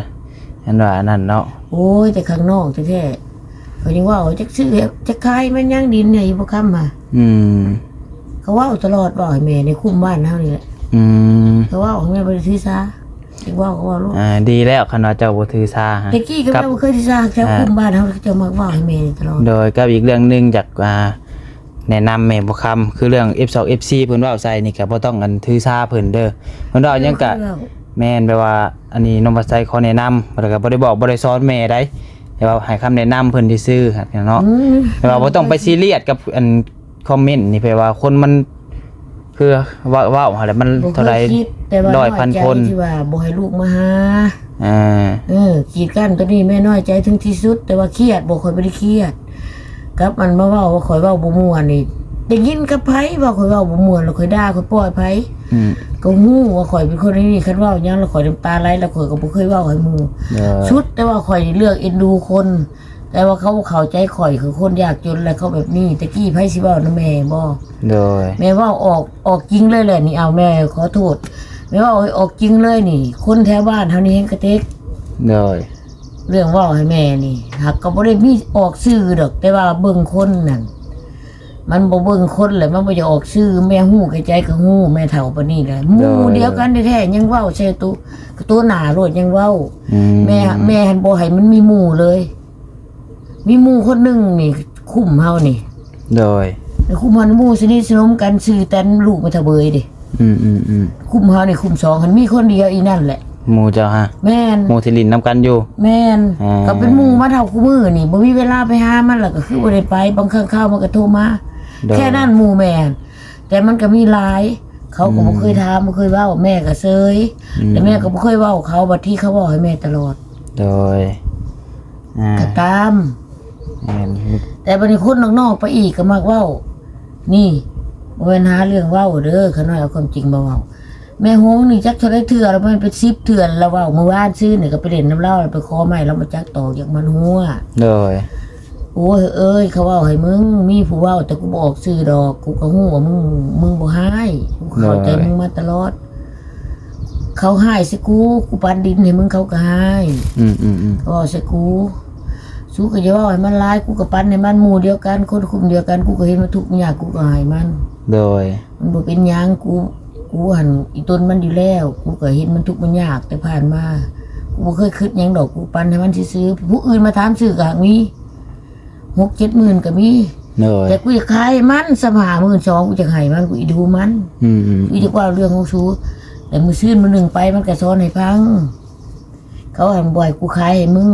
ຢ້ານວ່າອັນນັ້ນເນາະ ໂອ້ຍ ແຕ່ຂ້າງນອກແທ້ໆ ເຂົາຍັງເວົ້າ ຈັກຊື້ ຈັກຂາຍແມ່ນຫຍັງດິນໃຫ້ບໍ່ຄຳຫາ ອືມ ເຂົາເວົ້າຕະຫຼອດ ເວົ້າໃຫ້ແມ່ໃນຄຸ້ມບ້ານເຮົານີ້ແຫຼະ ອືມ ເຂົາເວົ້າໃຫ້ແມ່ບໍ່ໄດ້ຖືສາ ຈັກເວົ້າກໍເວົ້າໂລດ ອ່າ ດີແລ້ວ ຄັນວ່າເຈົ້າບໍ່ຖືສາ ແຕ່ກີ້ກໍບໍ່ເຄີຍຖືສາ ແຖວຄຸ້ມບ້ານເຮົາເຈົ້າມັກເວົ້າໃຫ້ແມ່ນີ້ຕະຫຼອດ ໂດຍ ກັບອີກເລື່ອງໜຶ່ງຢາກ ອ່າ ແນະນຳແມ່ບົວຄຳ ຄືເລື່ອງ ເອັຟສອງ ເອັຟຊີ ເພິ່ນເວົ້າໃສ່ນີ້ກໍບໍ່ຕ້ອງອັນຖືສາເພິ່ນເດີ ເພິ່ນເວົ້າຫຍັງກະ ເອີ ແມ່ນ ແບບວ່າ ອັນນີ້ນ້ອງພາໄຊຂໍແນະນຳ ແລ້ວກໍບໍ່ໄດ້ບອກບໍ່ໄດ້ສອນແມ່ໃດ ແຕ່ວ່າໃຫ້ຄຳແນະນຳເພິ່ນຊື່ໆ ເນາະ ອືມ ແບບວ່າບໍ່ຕ້ອງໄປຊີຣຽສກັບອັນ ຄອມເມັນນີ້ ແປວ່າຄົນມັນ ຄືເວົ້າ ເວົ້າຫັ້ນແຫຼະ ມັນເທົ່າໃດ ຮ້ອຍພັນຄົນ ທີ່ວ່າບໍ່ໃຫ້ລູກມາຫາ ອ່າ ເອີ ກີດກັ້ນໂຕນີ້ແມ່ນ້ອຍໃຈເຖິງທີ່ສຸດ ແຕ່ວ່າຄຽດບໍ່ ຂ້ອຍບໍ່ໄດ້ຄຽດ ກັບອັນມາເວົ້າວ່າຂ້ອຍເວົ້າບໍ່ມ່ວນນີ້ ໄດ້ຍິນກັບໃຜວ່າຂ້ອຍເວົ້າບໍ່ມ່ວນ ແລ້ວຂ້ອຍດ່າ ຂ້ອຍປ້ອຍໃຜ ອືມ ກໍຮູ້ວ່າຂ້ອຍເປັນຄົນແນວນີ້ ຄັນເວົ້າຫຍັງແລ້ວຂ້ອຍນ້ຳຕາໄຫຼ ແລ້ວຂ້ອຍກໍບໍ່ເຄີຍເວົ້າໃຫ້ໝູ່ ໂດຍ ສຸດແຕ່ວ່າຂ້ອຍເລືອກເອັນດູຄົນ ແຕ່ວ່າເຂົາບໍ່ເຂົ້າໃຈຂ້ອຍ ຄືຄົນຍາກຈົນ ແລະ ເຂົາແບບນີ້ ແຕ່ກີ້ໃຜຊິເວົ້ານຳແມ່ບໍ? ໂດຍ ແມ່ເວົ້າອອກ ອອກຈິງເລີຍແຫຼະນີ້ ເອົາ ແມ່ຂໍໂທດ ແມ່ເວົ້າອອກຈິງເລີຍນີ້ ຄົນແຖວບ້ານເຮົານີ້ແຮງກະເຕັກ ໂດຍ ເລື່ອງເວົ້າໃຫ້ແມ່ນີ້ ຫາກກໍບໍ່ໄດ້ມີອອກຊື່ດອກ ແຕ່ວ່າເບິ່ງຄົນນັ້ນ ມັນບໍ່ເບິ່ງຄົນແຫຼະ ມັນບໍ່ຢາກອອກຊື່ ແມ່ຮູ້ແກ່ໃຈກໍຮູ້ ແມ່ເຖົ້າປານນີ້ແຫຼະ ໝູ່ ໂດຍ ດຽວກັນແທ້ໆ ຍັງເວົ້າໃສ່ໂຕ ໂຕໜ້າໂລດຍັງເວົ້າ ອືມ ແມ່ ແມ່ຫັ້ນບໍ່ໃຫ້ມັນມີໝູ່ເລີຍ ມີໝູ່ຄົນໜຶ່ງນີ້ຄຸມເຮົານີ້ ໂດຍ ຄຸມເຮົານີ້ ໝູ່ສະໜິດສະໜົມກັນ ຊື່ແຕ່ລູກແມ່ທະເບີຍເດ້ ອືມໆໆ ຄຸມເຮົານີ້ ຄຸມສອງຫັ້ນ ມີຄົນດຽວອີ່ນັ້ນແຫຼະ ໝູ່ເຈົ້າຫະ ແມ່ນ ໝູ່ທີ່ຫຼິ້ນນຳກັນຢູ່ ແມ່ນ ອ່າ ກໍເປັນໝູ່ມາເທົ່າຄູ່ມື້ນີ້ ບໍ່ມີເວລາໄປຫາມັນ ແລ້ວກໍຄືບໍ່ໄດ້ໄປ ບາງຄັ້ງຄາວມັນກໍໂທມາ ໂດຍ ແຄ່ນັ້ນໝູ່ແມ່ ແຕ່ມັນກໍມີຫຼາຍ ເຂົາກໍບໍ່ເຄີຍ ອືມ ຖາມ ບໍ່ເຄີຍເວົ້າ ແມ່ກໍເຊີຍ ອືມ ແຕ່ແມ່ກໍບໍ່ເຄີຍເວົ້າເຂົາ ບັດທີເຂົາເວົ້າໃຫ້ແມ່ຕະຫຼອດ ໂດຍ ອ່າ ກໍຕາມ ແມ່ນ ແຕ່ບັດນີ້ຄົນນອກໆໄປອີກກໍມັກເວົ້າ ນີ້ ບໍ່ແມ່ນຫາເລື່ອງເວົ້າເດີ ຂ້ານ້ອຍເອົາຄວາມຈິງມາເວົ້າ ແມ່ຫົງນີ້ຈັກເທົ່າໃດເທື່ອແລ້ວ ແມ່ນເປັນສິບເທື່ອແລ້ວ ເວົ້າມື້ວານຊືນນີ້ກໍໄປຫຼິ້ນນຳລາວ ແລ້ວໄປຂໍໄມ້ລາວມາຈັກຕອກຢາກມັນຫົວ ໂດຍ ໂອ້ຍເອີຍ ເຂົາເວົ້າໃຫ້ມຶງ ມີຜູ້ເວົ້າ ແຕ່ກູບໍ່ອອກຊື່ດອກ ກູກໍຮູ້ວ່າມຶງ ມຶງບໍ່ຮ້າຍ ກູເຂົ້າໃຈ ໂດຍ ມຶງມາຕະຫຼອດ ເຂົາຮ້າຍໃສ່ກູ ກູປັນດິນໃຫ້ມຶງ ເຂົາກໍຮ້າຍ ອືມໆໆ ເຂົາເວົ້າໃສ່ກູ ສູກໍຢ່າເວົ້າໃຫ້ມັນຫຼາຍ ກູກໍປັນໃຫ້ມັນ ໝູ່ດຽວກັນ ຄົນກຸ່ມດຽວກັນ ກູກໍເຫັນມັນທຸກມັນຍາກ ກູກໍໃຫ້ມັນ ໂດຍ ມັນບໍ່ເປັນຫຍັງ ກູ ກູຫັ້ນອີ່ຕົນມັນຢູ່ແລ້ວ ກູກໍເຫັນມັນທຸກມັນຍາກແຕ່ຜ່ານມາ ກູບໍ່ເຄີຍຄິດຫຍັງດອກ ກູປັນໃຫ້ມັນຊື່ໆ ຜູ້ອື່ນມາຖາມຊື້ກໍຫາກມີຫົກເຈັດໝື່ນກໍມີ ໂດຍ ແຕ່ກູຢາກຂາຍໃຫ້ມັນຊຳຫ້າໝື່ນສອງ ກູຢາກໃຫ້ມັນ ກູອີ່ດູມັນ ອືມໆ ກູຢາກເວົ້າເລື່ອງຂອງສູ ແຕ່ມື້ຊືນມື້ໜຶ່ງໄປ ມັນກໍສອນໃຫ້ຟັງ ເຂົາຫັ້ນບໍ່ໃຫ້ກູຂາຍໃຫ້ມຶງ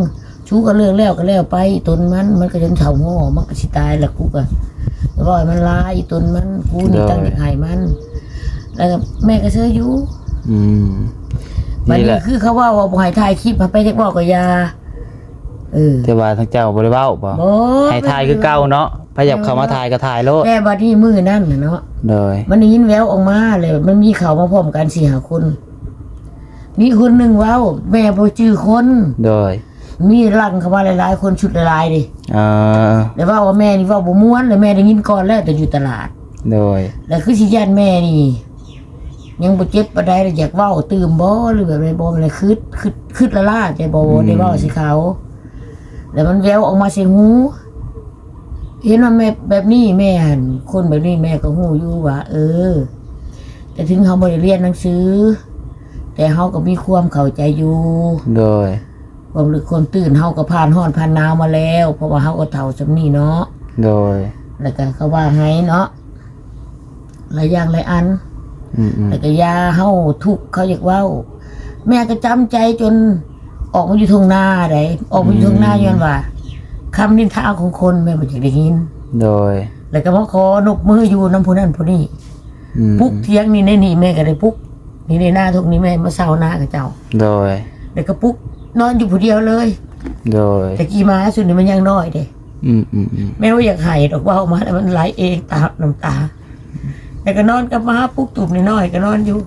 ຊູກໍເລີກແລ້ວກໍແລ້ວໄປ ອີ່ຕົນມັນ ມັນກໍຈົນເຖົ້າງໍ ມັນກໍຊິຕາຍລະ ກູກໍເວົ້າໃຫ້ມັນຫຼາຍ ອີ່ຕົນມັນ ກູນີ້ ໂດຍ ຕັ້ງໃຈໃຫ້ມັນ ແລ້ວກໍແມ່ກໍເຊີຍຢູ່ ອືມ ບັດນີ້ ນີ້ແຫຼະ ຄືເຂົາເວົ້າວ່າບໍ່ໃຫ້ຖ່າຍຄລິບ ໃຜຢາກເວົ້າກໍຢ່າ ເອີ ແຕ່ວ່າທາງເຈົ້າບໍ່ໄດ້ເວົ້າບໍ່? ບໍ່ ໃຫ້ຖ່າຍຄືເກົ່າເນາະ ໃຜຢາກເຂົ້າມາຖ່າຍກໍຖ່າຍໂລດ ແຕ່ບັດນີ້ມື້ນັ້ນນະເນາະ ໂດຍ ມັນໄດ້ຍິນແວ່ວອອກມາແລ້ວ ມັນມີເຂົ້າມາພ້ອມກັນສີ່ຫ້າຄົນ ມີຄົນໜຶ່ງເວົ້າ ແມ່ບໍ່ຈື່ຄົນ ໂດຍ ມີຫຼັ່ງເຂົ້າມາຫຼາຍໆຄົນ ຊຸດຫຼາຍໆເດ້ ເອີ ແລ້ວເວົ້າວ່າແມ່ນີ້ເວົ້າບໍ່ມ່ວນ ແລ້ວແມ່ໄດ້ຍິນກ່ອນແລ້ວ ແຕ່ຢູ່ຕະຫຼາດ ໂດຍ ແລ້ວຄືຊິຢ້ານແມ່ນີ້ ຍັງບໍ່ເຈັບປານໃດ ແລ້ວຢາກເວົ້າຕື່ມບໍ່ ຫຼືແບບໃດບໍ່ ແມ່ນຄຶດ ຄຶດ ຄຶດລ້າໆ ແຕ່ບໍ່ ອືມ ໄດ້ເວົ້າໃສ່ເຂົາ ແລ້ວມັນແວ່ວອອກມາໃສ່ຫູ ເຫັນວ່າແມ່ແບບນີ້ ແມ່ຫັ້ນ ຄົນແບບນີ້ແມ່ກໍຮູ້ຢູ່ວ່າ ເອີ ແຕ່ເຖິງເຮົາບໍ່ໄດ້ຮຽນໜັງສື ແຕ່ເຮົາກໍມີຄວາມເຂົ້າໃຈຢູ່ ໂດຍ ຄວາມລຶກຄວາມຕື່ນ ເຮົາກໍຜ່ານຮ້ອນຜ່ານໜາວມາແລ້ວ ເພາະວ່າເຮົາກໍເຖົ້າສ່ຳນີ້ເນາະ ໂດຍ ແລ້ວກໍເຂົາວ່າໃຫ້ເນາະ ຫຼາຍຢ່າງຫຼາຍອັນ ອືມໆ ແລ້ວກໍຢ່າເຮົາທຸກ ເຂົາຢາກເວົ້າ ແມ່ກໍຈຳໃຈຈົນອອກມາຢູ່ທົ່ງນາໃດ ອອກມາຢູ່ທົ່ງນາ ອືມ ຍ້ອນວ່າຄຳນິນທາຂອງຄົນແມ່ບໍ່ຢາກໄດ້ຍິນ ໂດຍ ແລ້ວກໍມາຂໍນົບມືຢູ່ນຳຜູ້ນັ້ນຜູ້ນີ້ ອືມ ປຸກຖຽງນີ້ໃນນີ້ແມ່ກໍໄດ້ປຸກ ນີ້ໃນນາທົ່ງນີ້ແມ່ມາເຊົ່ານາເຂົາເຈົ້າ ໂດຍ ແລ້ວກໍປຸກນອນຢູ່ຜູ້ດຽວເລີຍ ໂດຍ ແຕ່ກີ້ໝາຊຸດນີ້ມັນຍັງນ້ອຍເດ້ ອືມໆໆ ແມ່ບໍ່ຢາກໄຫ້ດອກ ເວົ້າອອກມາແລ້ວມັນໄຫຼເອງ ຕາ ນ້ຳຕາ ແລ້ວກໍນອນກັບມາຫາປຸກຕູບນ້ອຍໆ ກໍນອນຢູ່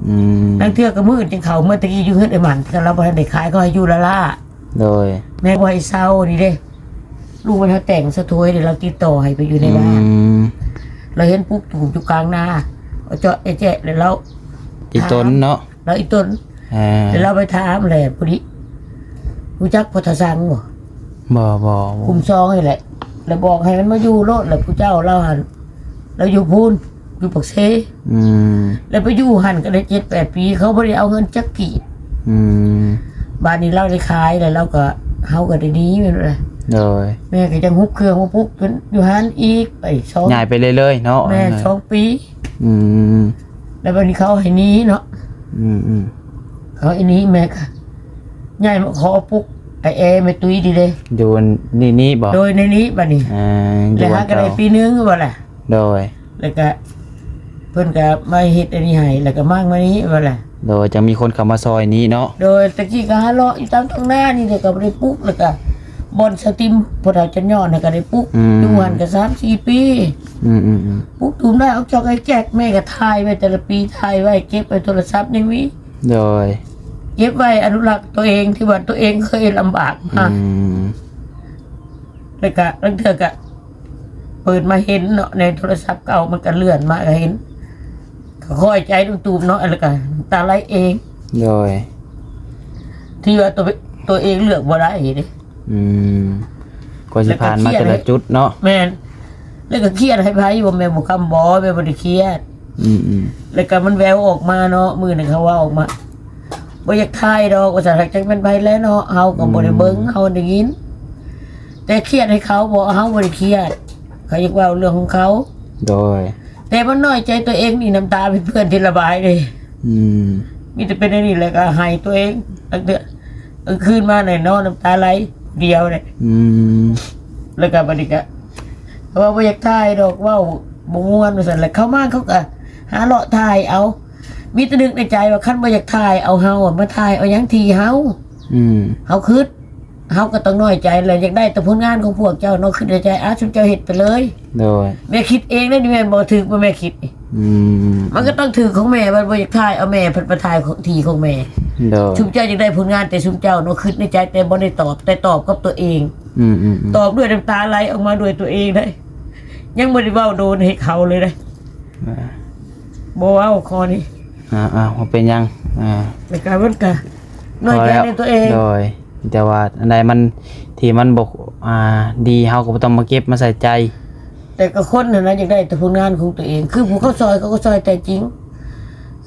ອືມ ລາງເທື່ອກໍມື້ອື່ນຈຶ່ງເຂົ້າ ເມື່ອຕະກີ້ຢູ່ເຮືອນເອື້ອຍໝັ້ນ ກໍລາວບໍ່ທັນໄດ້ຂາຍ ເຂົາໃຫ້ຢູ່ລ້າໆ ໂດຍ ແມ່ບໍ່ໃຫ້ເຊົ່ານີ້ເດ້ ລູກມັນຫາແຕ່ງສະຖວຍເດ້ ລາວຕິດຕໍ່ໃຫ້ໄປຢູ່ໃນບ້ານ ອືມ ລາວເຫັນປຸກຕູບຢູ່ກາງນາ ເຈາະແຈະ ແລ້ວລາວ ອີ່ຕົນເນາະ ລາວອີ່ຕົນ ອ່າ ແລ້ວລາວໄປຖາມແຫຼະ ຜູ້ນີ້ ຮູ້ຈັກພໍ່ທ້າວສັງບໍ່? ບໍ່ ບໍ່ ກຸ່ມສອງນີ້ແຫຼະ ແລ້ວບອກໃຫ້ມັນມາຢູ່ໂລດ ແລ້ວຜູ້ເຈົ້າລາວຫັ້ນ ລາວຢູ່ພຸ້ນ ຢູ່ປາກເຊ ອືມ ແລ້ວໄປຢູ່ຫັ້ນກໍໄດ້ເຈັດແປດປີ ເຂົາບໍ່ໄດ້ເອົາເງິນຈັກກີບ ອືມ ບາດນີ້ລາວໄດ້ຂາຍແລ້ວ ລາວກໍ ເຮົາກໍໄດ້ໜີແມ່ນບໍ່ລະ ໂດຍ ແມ່ກໍຈັ່ງຮຸບເຄື່ອງມາປຸກຢູ່ຫັ້ນອີກ ໄປສອງ ຍ້າຍໄປເລື້ອຍໆເນາະ ແມ່ນ ສອງປີ ອືມ ແລ້ວບັດນີ້ເຂົາໃຫ້ໜີເນາະ ອືມໆ ເຂົາໃຫ້ໜີ ແມ່ກໍຍ້າຍມາຂໍປຸກອ້າຍແອແມ່ຕຸ້ຍນີ້ເດ້ ຢູ່ນີ້ ນີ້ບໍ່? ໂດຍ ໃນນີ້ບັດນີ້ ອ່າ ແລ້ວຫາກໍໄດ້ປີໜຶ່ງບໍ່ລະ ໂດຍ ແລ້ວກະເພິ່ນກະມາເຮັດອັນນີ້ໃຫ້ ແລ້ວກະມາງມານີ້ວ່າລະ ໂດຍ ຈັ່ງມີຄົນເຂົ້າມາຊ່ອຍນີ້ເນາະ ໂດຍ ແຕ່ກີ້ກະຫາເລາະຢູ່ຕາມທົ່ງນານີ້ ແລ້ວກະບໍ່ໄດ້ປຸກ ແລ້ວກະບ່ອນສະຕິມພໍ່ເຖົ້າຈັນຍອນຫັ້ນກະໄດ້ປຸກ ອືມ ຢູ່ຫັ້ນກະສາມສີ່ປີ ອືມໆໆ ປຸກຕູມໄດ້ອອກຈອກໄອ້ແຈັກ ແມ່ກະຖ່າຍໄວ້ແຕ່ລະປີ ຖ່າຍໄວ້ເກັບໄວ້ໂທລະສັບຍັງມີ ໂດຍ ເກັບໄວ້ອະນຸລັກຕົວເອງ ທີ່ວ່າຕົວເອງເຄີຍລຳບາກມາ ອືມ ແລ້ວກະລາງເທື່ອກະ ເປີດມາເຫັນເນາະ ໃນໂທລະສັບເກົ່າ ມັນກະເລື່ອນມາກະເຫັນ ກະຄ່ອຍໃຈຕຸ້ມໆເນາະ ແລ້ວກະນ້ຳຕາໄຫຼເອງ ໂດຍ ທີ່ວ່າຕົວ ຕົວເອງເລືອກບໍ່ໄດ້ເດ້ ອືມ ກວ່າຊິຜ່ານມາແຕ່ລະຈຸດເນາະ ແມ່ນ ແລ້ວກະຄຽດໃຫ້ໃຜບໍ່ ແມ່ນບໍ່ຄຳບໍ່ ແມ່ນບໍ່ໄດ້ຄຽດ ອືມໆ ແລ້ວກະມັນແວ່ວອອກມາເນາະ ມື້ນັ້ນເຂົາເວົ້າອອກມາ ບໍ່ຢາກຖ່າຍດອກວ່າຊັ້ນ ຈັກແມ່ນໃຜແຫຼະເນາະ ເຮົາກໍບໍ່ໄດ້ເບິ່ງ ອືມ ເຮົາໄດ້ຍິນ ແຕ່ຄຽດໃຫ້ເຂົາບໍ່ ເຮົາບໍ່ໄດ້ຄຽດ ເຂົາຢາກເວົ້າເລື່ອງຂອງເຂົາ ໂດຍ ແຕ່ມັນນ້ອຍໃຈຕົວເອງນີ້ ນ້ຳຕາເປັນເພື່ອນທີ່ລະບາຍເດ້ ອືມ ມີແຕ່ເປັນອັນນີ້ແຫຼະ ກໍໃຫ້ຕົວເອງ ຕັ້ງແຕ່ກາງຄືນມານີ້ນອນນ້ຳຕາໄຫຼດຽວເດ້ ອືມ ແລ້ວກໍບັດນີ້ກໍ ເຂົາວ່າບໍ່ຢາກຖ່າຍດອກ ເວົ້າບໍ່ມ່ວນວ່າຊັ້ນ ແລ້ວເຂົາມາເຂົາກໍຫາເລາະຖ່າຍເອົາ ມີແຕ່ນຶກໃນໃຈວ່າ ຄັນບໍ່ຢາກຖ່າຍເອົາເຮົາ ມາຖ່າຍເອົາຫຍັງທີ່ເຮົາ ອືມ ເຮົາຄຶດ ເຮົາກໍຕ້ອງນ້ອຍໃຈແຫຼະ ຢາກໄດ້ແຕ່ຜົນງານຂອງພວກເຈົ້າເນາະ ຄຶດໃນໃຈ ອາ ຊຸມເຈົ້າເຮັດໄປເລີຍ ໂດຍ ແມ່ຄິດເອງເດ້ນີ້ ແມ່ນບໍ່ຖືກບໍ່ແມ່ຄິດນີ້ ອືມ ມັນກໍຕ້ອງຖືກຂອງແມ່ ວ່າບໍ່ຢາກຖ່າຍເອົາແມ່ ເພິ່ນໄປຖ່າຍທີ່ຂອງແມ່ ໂດຍ ຊຸມເຈົ້າຢາກໄດ້ຜົນງານແຕ່ຊຸມເຈົ້າເນາະ ຄຶດໃນໃຈ ແຕ່ບໍ່ໄດ້ຕອບ ແຕ່ຕອບກັບຕົວເອງ ອືມໆໆ ຕອບດ້ວຍນ້ຳຕາໄຫຼອອກມາດ້ວຍຕົວເອງເດ້ ຍັງບໍ່ໄດ້ເວົ້າໂດນໃຫ້ເຂົາເລີຍເດ້ ອ່າ ບໍ່ເວົ້າຂໍ້ນີ້ ອ່າໆ ບໍ່ເປັນຫຍັງ ອ່າ ແລ້ວກໍມັນກໍນ້ອຍໃຈໃນຕົວເອງ ໂດຍ ແຕ່ວ່າອັນໃດມັນ ທີ່ມັນບໍ່ ອ່າ ດີ ເຮົາກໍບໍ່ຕ້ອງມາເກັບມາໃສ່ໃຈ ແຕ່ກໍຄົນຫັ້ນນະ ຢາກໄດ້ແຕ່ຜົນງານຂອງຕົວເອງ ຄືຜູ້ເຂົາຊ່ອຍ ເຂົາກໍຊ່ອຍແຕ່ຈິງ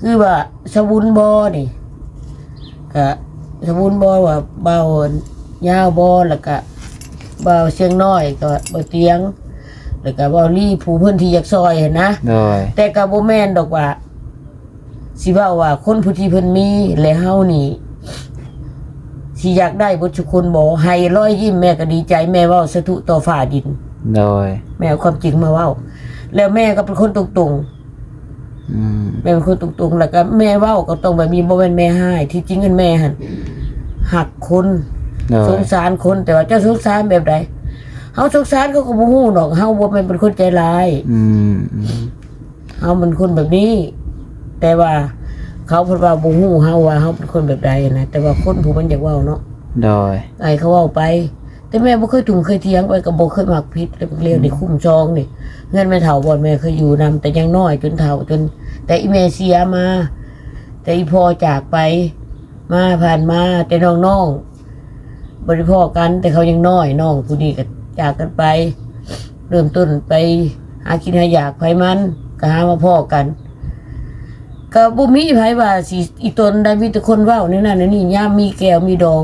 ຄືວ່າສະວຸນບໍນີ້ ກະສະວຸນບໍວ່າ ບ່າວຍາວບໍ ແລ້ວກະບ່າວຊຽງນ້ອຍ ກະບ່າວຕຽງ ແລ້ວກະບ່າວລີ ຜູ້ເພິ່ນທີ່ຢາກຊ່ອຍຫັ້ນນະ ໂດຍ ແຕ່ກະບໍ່ແມ່ນດອກວ່າ ຊິເວົ້າວ່າຄົນຜູ້ທີ່ເພິ່ນມີ ແລະ ເຮົານີ້ ຊິຢາກໄດ້ເບິດທຸກຄົນບໍ? ໃຫ້ລອຍຍິ້ມແມ່ກໍດີໃຈ, ແມ່ເວົ້າສາທຸຕໍ່ຟ້າດິນ. ໂດຍ. ແມ່ເອົາຄວາມຈິງມາເວົ້າ ແລ້ວແມ່ກໍເປັນຄົນຕົງໆ. ອືມ. ແມ່ເປັນຄົນຕົງໆ ແລ້ວກໍແມ່ເວົ້າກໍຕ້ອງແບບນີ້, ບໍ່ແມ່ນແມ່ຮ້າຍ. ທີ່ຈິງຫັ້ນແມ່ຫັ້ນຮັກຄົນ, ໂດຍ. ສົງສານຄົນ, ແຕ່ວ່າເຈົ້າສົງສານແບບໃດ? ເຮົາສົງສານເຂົາກໍບໍ່ຮູ້ດອກ, ເຮົາບໍ່ແມ່ນເປັນຄົນໃຈຮ້າຍ. ອືມ. ເຮົາເປັນຄົນແບບນີ້, ແຕ່ວ່າເຂົາເພິ່ນວ່າບໍ່ຮູ້ເຮົາວ່າເຮົາເປັນຄົນແບບໃດນະ, ແຕ່ວ່າຄົນຜູ້ມັນຢາກເວົ້າເນາະ. ໂດຍ. ໃຫ້ເຂົາເວົ້າໄປ, ແຕ່ແມ່ບໍ່ເຄີຍທຸ່ມເຄີຍຖຽງໄປ, ກໍບໍ່ເຄີຍມັກຜິດ. ແລ້ວບັກລຽວນີ້ ອືມ ຄຸ້ມຄອງນີ້, ເຮືອນແມ່ເຖົ້າບ່ອນແມ່ເຄີຍຢູ່ນຳ ແຕ່ຍັງນ້ອຍຈົນເຖົ້າ, ຈົນແຕ່ອີແມ່ເສຍມາ, ແຕ່ອີພໍ່ຈາກໄປ, ມາ ຜ່ານມາ ແຕ່ນ້ອງໆ ບໍ່ໄດ້ພໍ້ກັນ ແຕ່ເຂົາຍັງນ້ອຍ, ນ້ອງຜູ້ນີ້ກໍຈາກກັນໄປ, ເລີ່ມຕົ້ນໄປຫາກິນຫາຢາກໃຜມັນ, ກໍຫາມາພໍ້ກັນ. ກໍບໍ່ມີໃຜວ່າຊິອີ່ຕົນໃດ, ມີແຕ່ຄົນເວົ້າແນວນັ້ນແນວນີ້. ຍາມມີແກ້ວມີດອງ,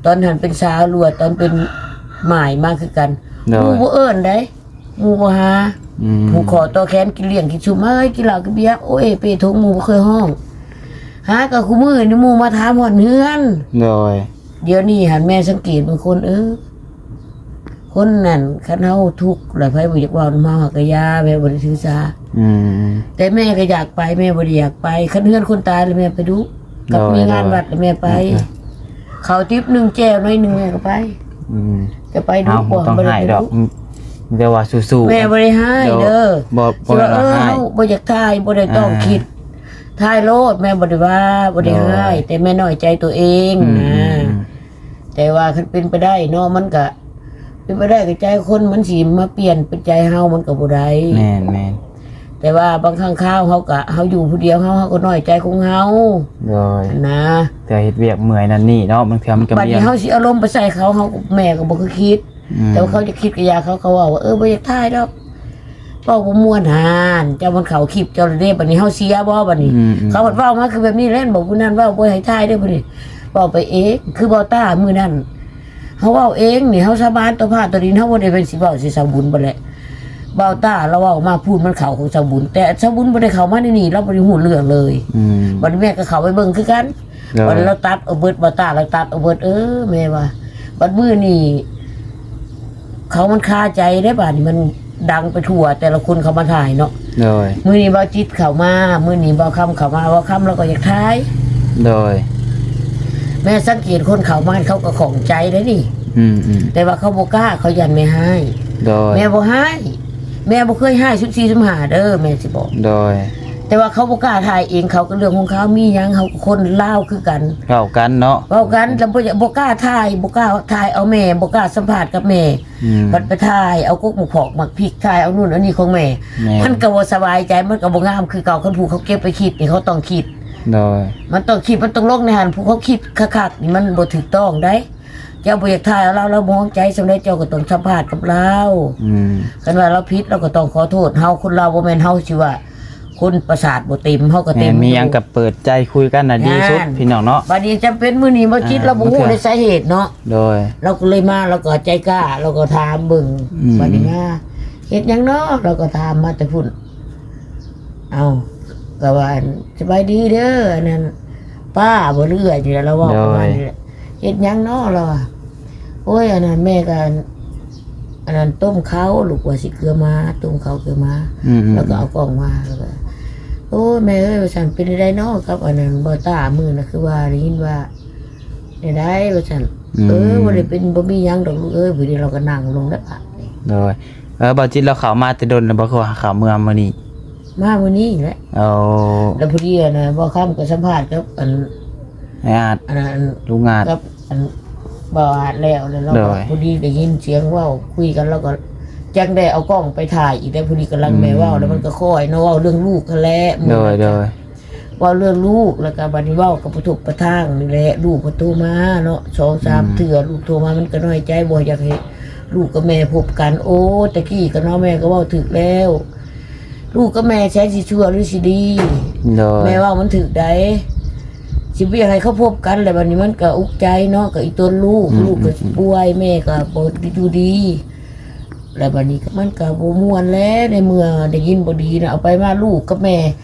ຕອນຫັ້ນເປັນສາວ ຫຼືວ່າຕອນເປັນໝ້າຍມາຄືກັນ. ໂດຍ. ໝູ່ບໍ່ເອີ້ນໃດ. ໝູ່ບໍ່ຫາ. ອືມ. ຜູກຄໍຕໍ່ແຂນ ກິນລ້ຽງກິນຊຸມ, ເອີຍ ກິນເຫຼົ້າກິນເບຍ, ໂອ້ຍ ເປ້ຖົງ ໝູ່ບໍ່ເຄີຍຮ້ອງ. ຫາກໍຄູ່ມື້ນີ້ໝູ່ມາຖາມຮອດເຮືອນ. ໂດຍ. ດຽວນີ້ຫັ້ນແມ່ສັງເກດເບິ່ງຄົນ, ເອີ ຄົນນັ້ນ ຄັນເຮົາທຸກແລ້ວ ໃຜບໍ່ຢາກເວົ້ານຳເຮົາ ເຮົາກໍຢ່າ, ແມ່ບໍ່ໄດ້ຖືສາ. ອືມ. ແຕ່ແມ່ກໍຢາກໄປ, ແມ່ບໍ່ໄດ້ຢາກໄປ. ຄັນເຮືອນຄົນຕາຍແລ້ວແມ່ໄປດຸ, ກັບ ໂດຍ ມີງານ ໂດຍ ວັດແລ້ວແມ່ໄປ. ອືມ. ເຂົ້າຕິບໜຶ່ງ ແຈ່ວໜ້ອຍໜຶ່ງ ແມ່ກໍໄປ. ອືມ. ຈະໄປດຸ ເອົ້າ ບໍ່ ບໍ່ຕ້ອງຮ້າຍດອກ ແຕ່ວ່າສູ້ໆ. ແມ່ບໍ່ໄດ້ຮ້າຍເດີ. ບໍ່ ບໍ່ແມ່ນວ່າຮ້າຍ. ຊິວ່າ ເອີ ເຮົາບໍ່ຢາກຖ່າຍ ບໍ່ໄດ້ຕ້ອງຄິດ. ອ່າ ຖ່າຍໂລດ, ແມ່ບໍ່ໄດ້ວ່າ ບໍ່ໄດ້ຮ້າຍ. ໂດຍ. ແຕ່ແມ່ນ້ອຍໃຈຕົວເອງນະ. ອືມໆໆ. ແຕ່ວ່າຄັນເປັນໄປໄດ້ເນາະ, ມັນກະເປັນໄປໄດ້ກໍໃຈຄົນມັນຊິມາປ່ຽນເປັນໃຈເຮົາ ມັນກໍບໍ່ໄດ້. ແມ່ນໆ. ແຕ່ວ່າບາງຄັ້ງຄາວເຮົາກະ ເຮົາຢູ່ຜູ້ດຽວເຮົາ ເຮົາກໍນ້ອຍໃຈຂອງເຮົາ. ໂດຍ. ນະ ເທື່ອເຮັດວຽກເມື່ອຍນັ້ນນີ້ເນາະ, ບາງເທື່ອມັນກໍ ບັດນີ້ເຮົາຊິອາລົມໄປໃສ່ເຂົາ ເຮົາ ແມ່ກໍບໍ່ຄືຄິດ. ອືມ. ແຕ່ວ່າເຂົາຈະຄິດກະຢ່າ ເຂົາກໍເວົ້າວ່າ ເອີ ບໍ່ຢາກຖ່າຍດອກ ເວົ້າບໍ່ມ່ວນຫັ້ນ. ເຈົ້າມັນເຂົ້າຄລິບເຈົ້າແລ້ວເດ້, ບັດນີ້ເຮົາເສຍບໍ່? ບັດນີ້ ອືມໆ ເຂົາພັດເວົ້າມາຄືແບບນີ້ແຫຼະ, ບອກຜູ້ນັ້ນເວົ້າບໍ່ໃຫ້ຖ່າຍເດ້ ຜູ້ນີ້ເວົ້າໄປເອງ. ຄືບໍ່ຕາມື້ນັ້ນ ເຮົາເວົ້າເອງນີ້ ເຮົາສາບານຕໍ່ຟ້າຕໍ່ດິນ, ເຮົາບໍ່ໄດ້ແມ່ນຊິເວົ້າໃສ່ຊາວບຸນບໍ່ແຫຼະ. ເວົ້າຕາລາວເວົ້າມາພຸ້ນ ມັນເຂົ້າຂອງຊາວບຸນ, ແຕ່ຊາວບຸນບໍ່ໄດ້ເຂົ້າມາໃນນີ້ ລາວບໍ່ໄດ້ຮູ້ເລື່ອງເລີຍ. ອືມ. ບັດນີ້ແມ່ກໍເຂົ້າໄປເບິ່ງຄືກັນ. ໂດຍ. ບັດນີ້ລາວຕັດເອົາເບິດ, ເວົ້າຕາລາວຕັດເອົາເບິດ. ເອີ ແມ່ວ່າ ບັດມື້ນີ້ ເຂົາມັນຄາໃຈເດ້ ບາດນີ້ມັນດັງໄປທົ່ວ ແຕ່ລະຄົນເຂົາມາຖ່າຍເນາະ. ໂດຍ. ມື້ນີ້ບ່າວຈິດເຂົ້າມາ, ມື້ນີ້ບ່າວຄຳເຂົ້າມາ, ບ່າວຄຳລາວກໍຢາກຖ່າຍ. ໂດຍ. ແມ່ສັງເກດຄົນເຂົ້າມາ ເຂົາກໍຂ້ອງໃຈເດ້ນີ້. ອືມໆ. ແຕ່ວ່າເຂົາບໍ່ກ້າ, ເຂົາຢ້ານແມ່ຮ້າຍ. ໂດຍ. ແມ່ບໍ່ຮ້າຍ, ແມ່ບໍ່ເຄີຍຮ້າຍ ສິບສີ່ ສິບຫ້າ ເດີ ແມ່ຊິບອກ. ໂດຍ. ແຕ່ວ່າເຂົາບໍ່ກ້າຖ່າຍເອງ, ເຂົາກໍເລື່ອງຂອງເຂົາ, ມີຫຍັງເຮົາກໍຄົນລາວຄືກັນ. ເວົ້າກັນເນາະ. ເວົ້າກັນ, ແຕ່ບໍ່ ບໍ່ກ້າຖ່າຍ, ບໍ່ກ້າຖ່າຍເອົາແມ່, ບໍ່ກ້າສຳພາດກັບແມ່. ອືມ. ພັດໄປຖ່າຍເອົາກົກໝາກພອກໝາກພິກ, ຖ່າຍເອົາໂນ່ນເອົານີ້ຂອງແມ່. ແມ່ນ. ມັນກໍບໍ່ສະບາຍໃຈ, ມັນກໍບໍ່ງາມຄືເກົ່າ. ຄັນຜູ້ເຂົາເກັບໄປຄິດນີ້ ເຂົາຕ້ອງຄິດ. ໂດຍ. ມັນຕ້ອງຄິດ, ມັນຕ້ອງລົງໃນຫັ້ນ. ຜູ້ເຂົາຄິດຄັກໆນີ້ ມັນບໍ່ຖືກຕ້ອງໃດ. ເຈົ້າບໍ່ຢາກຖ່າຍເອົາລາວ, ລາວບໍ່ຮອງໃຈສ່ຳໃດ, ເຈົ້າກໍຕ້ອງສຳພາດກັບລາວ. ອືມ. ຄັນວ່າລາວຜິດ, ລາວກໍຕ້ອງຂໍໂທດ. ເຮົາຄົນລາວ ບໍ່ແມ່ນເຮົາຊິວ່າຄົນປະສາດບໍ່ເຕັມ, ເຮົາກໍເຕັມ. ແມ່ນ, ມີຫຍັງກໍເປີດໃຈຄຸຍກັນນະ ດີສຸດ ພີ່ນ້ອງເນາະ. ບາດນີ້ຈຳເປັນມື້ນີ້ ບ່າວຈິດ ອ່າ ລາວບໍ່ຮູ້ ໂອເຄ ໃນສາເຫດເນາະ. ໂດຍ. ລາວກໍເລີຍມາ, ລາວກໍໃຈກ້າ, ລາວກໍຖາມເບິ່ງ. ອືມ. ບາດນີ້ມາ ເຮັດຫຍັງເນາະ? ລາວກໍຖາມມາແຕ່ພຸ້ນ. ເອົ້າ ກໍວ່າ ອັນ ສະບາຍດີເດີ ອັນນັ້ນ ປ້າບໍ່ ຫຼື ເອື້ອຍນີ້ແຫຼະ ລາວເວົ້າປະມານນີ້ແຫຼະ. ໂດຍ. ເຮັດຫຍັງເນາະ ລາວວ່າ. ໂອ້ຍ ອັນນັ້ນ ແມ່ກໍ ອັນ ອັນນັ້ນ ຕົ້ມເຂົ້າ ລູກວ່າຊິເກືອໝາ ຕົ້ມເຂົ້າເກືອໝາ. ອືມໆໆ. ລາວກໍເອົາກ້ອງມາ ລາວກໍ ໂອ້ຍ ແມ່ເອີຍ ວ່າຊັ້ນ ເປັນຈັ່ງໃດເນາະ ກັບອັນນັ້ນ ບໍ່ຕາ ມື້ນະ ຄືວ່າໄດ້ຍິນວ່າ ແນວໃດ ວ່າຊັ້ນ. ອືມ. ເອີ ບໍ່ໄດ້ເປັນ ບໍ່ມີຫຍັງດອກລູກເອີຍ. ຜູ້ນີ້ລາວກໍນັ່ງລົງແລ້ວບາດນີ້. ໂດຍ. ເອີ ບ່າວຈິດລາວເຂົ້າມາແຕ່ດົນແລ້ວບໍ່ ຄືວ່າເຂົ້າເມືອງມື້ນີ້? ມາມື້ນີ້ແຫຼະ. ໂອ້. ແລ້ວພໍດີ ອັນນ່າ ບ່າວຄຳກໍສຳພາດກັບ ອັນ ອ້າຍອາດ ອັນນັ້ນ ລຸງອາດ ກັບ ອັນ ບ່າວອາດແລ້ວ ແລ້ວລາວກໍ ໂດຍ ພໍດີໄດ້ຍິນສຽງເວົ້າຄຸຍກັນ ລາວກໍຈັ່ງໄດ້ເອົາກ້ອງໄປຖ່າຍອີກ. ແລ້ວພໍດີກຳລັງແມ່ເວົ້າ ອືມ ແລ້ວມັນກໍຄ່ອຍເນາະ ເວົ້າເລື່ອງລູກຫັ້ນແຫຼະ. ໂດຍ ມື້ນັ້ນ ໂດຍ ກໍ ເວົ້າເລື່ອງລູກ ແລ້ວກໍບັດນີ້ເວົ້າກັບປະທົບປະທາງນີ້ແຫຼະ. ລູກເພິ່ນໂທມາເນາະ ສອງສາມ ອືມ ເທື່ອ ລູກໂທມາ ມັນກໍນ້ອຍໃຈ ບໍ່ຢາກໃຫ້ລູກກັບແມ່ພົບກັນ. ໂອ້ ແຕ່ກີ້ກໍເນາະ ແມ່ກໍເວົ້າຖືກແລ້ວ ລູກກັບແມ່ແສນຊິຊົ່ວຫຼືຊິດີ. ໂດຍ ແມ່ເວົ້າມັນຖືກໃດ ຊິບໍ່ຢາກໃຫ້ເຂົາພົບກັນ. ແລ້ວບັດນີ້ມັນກໍອຸກໃຈເນາະ ກໍອີ່ຕົນລູກ ອືມ ລູກກໍ ອືມ ປ່ວຍ ແມ່ກໍບໍ່ຢູ່ດີ. ແລ້ວບັດນີ້ມັນກໍບໍ່ມ່ວນແຫຼະ ໃນເມື່ອໄດ້ຍິນບໍ່ດີນະ. ເອົາໄປມາລູກກັບແມ່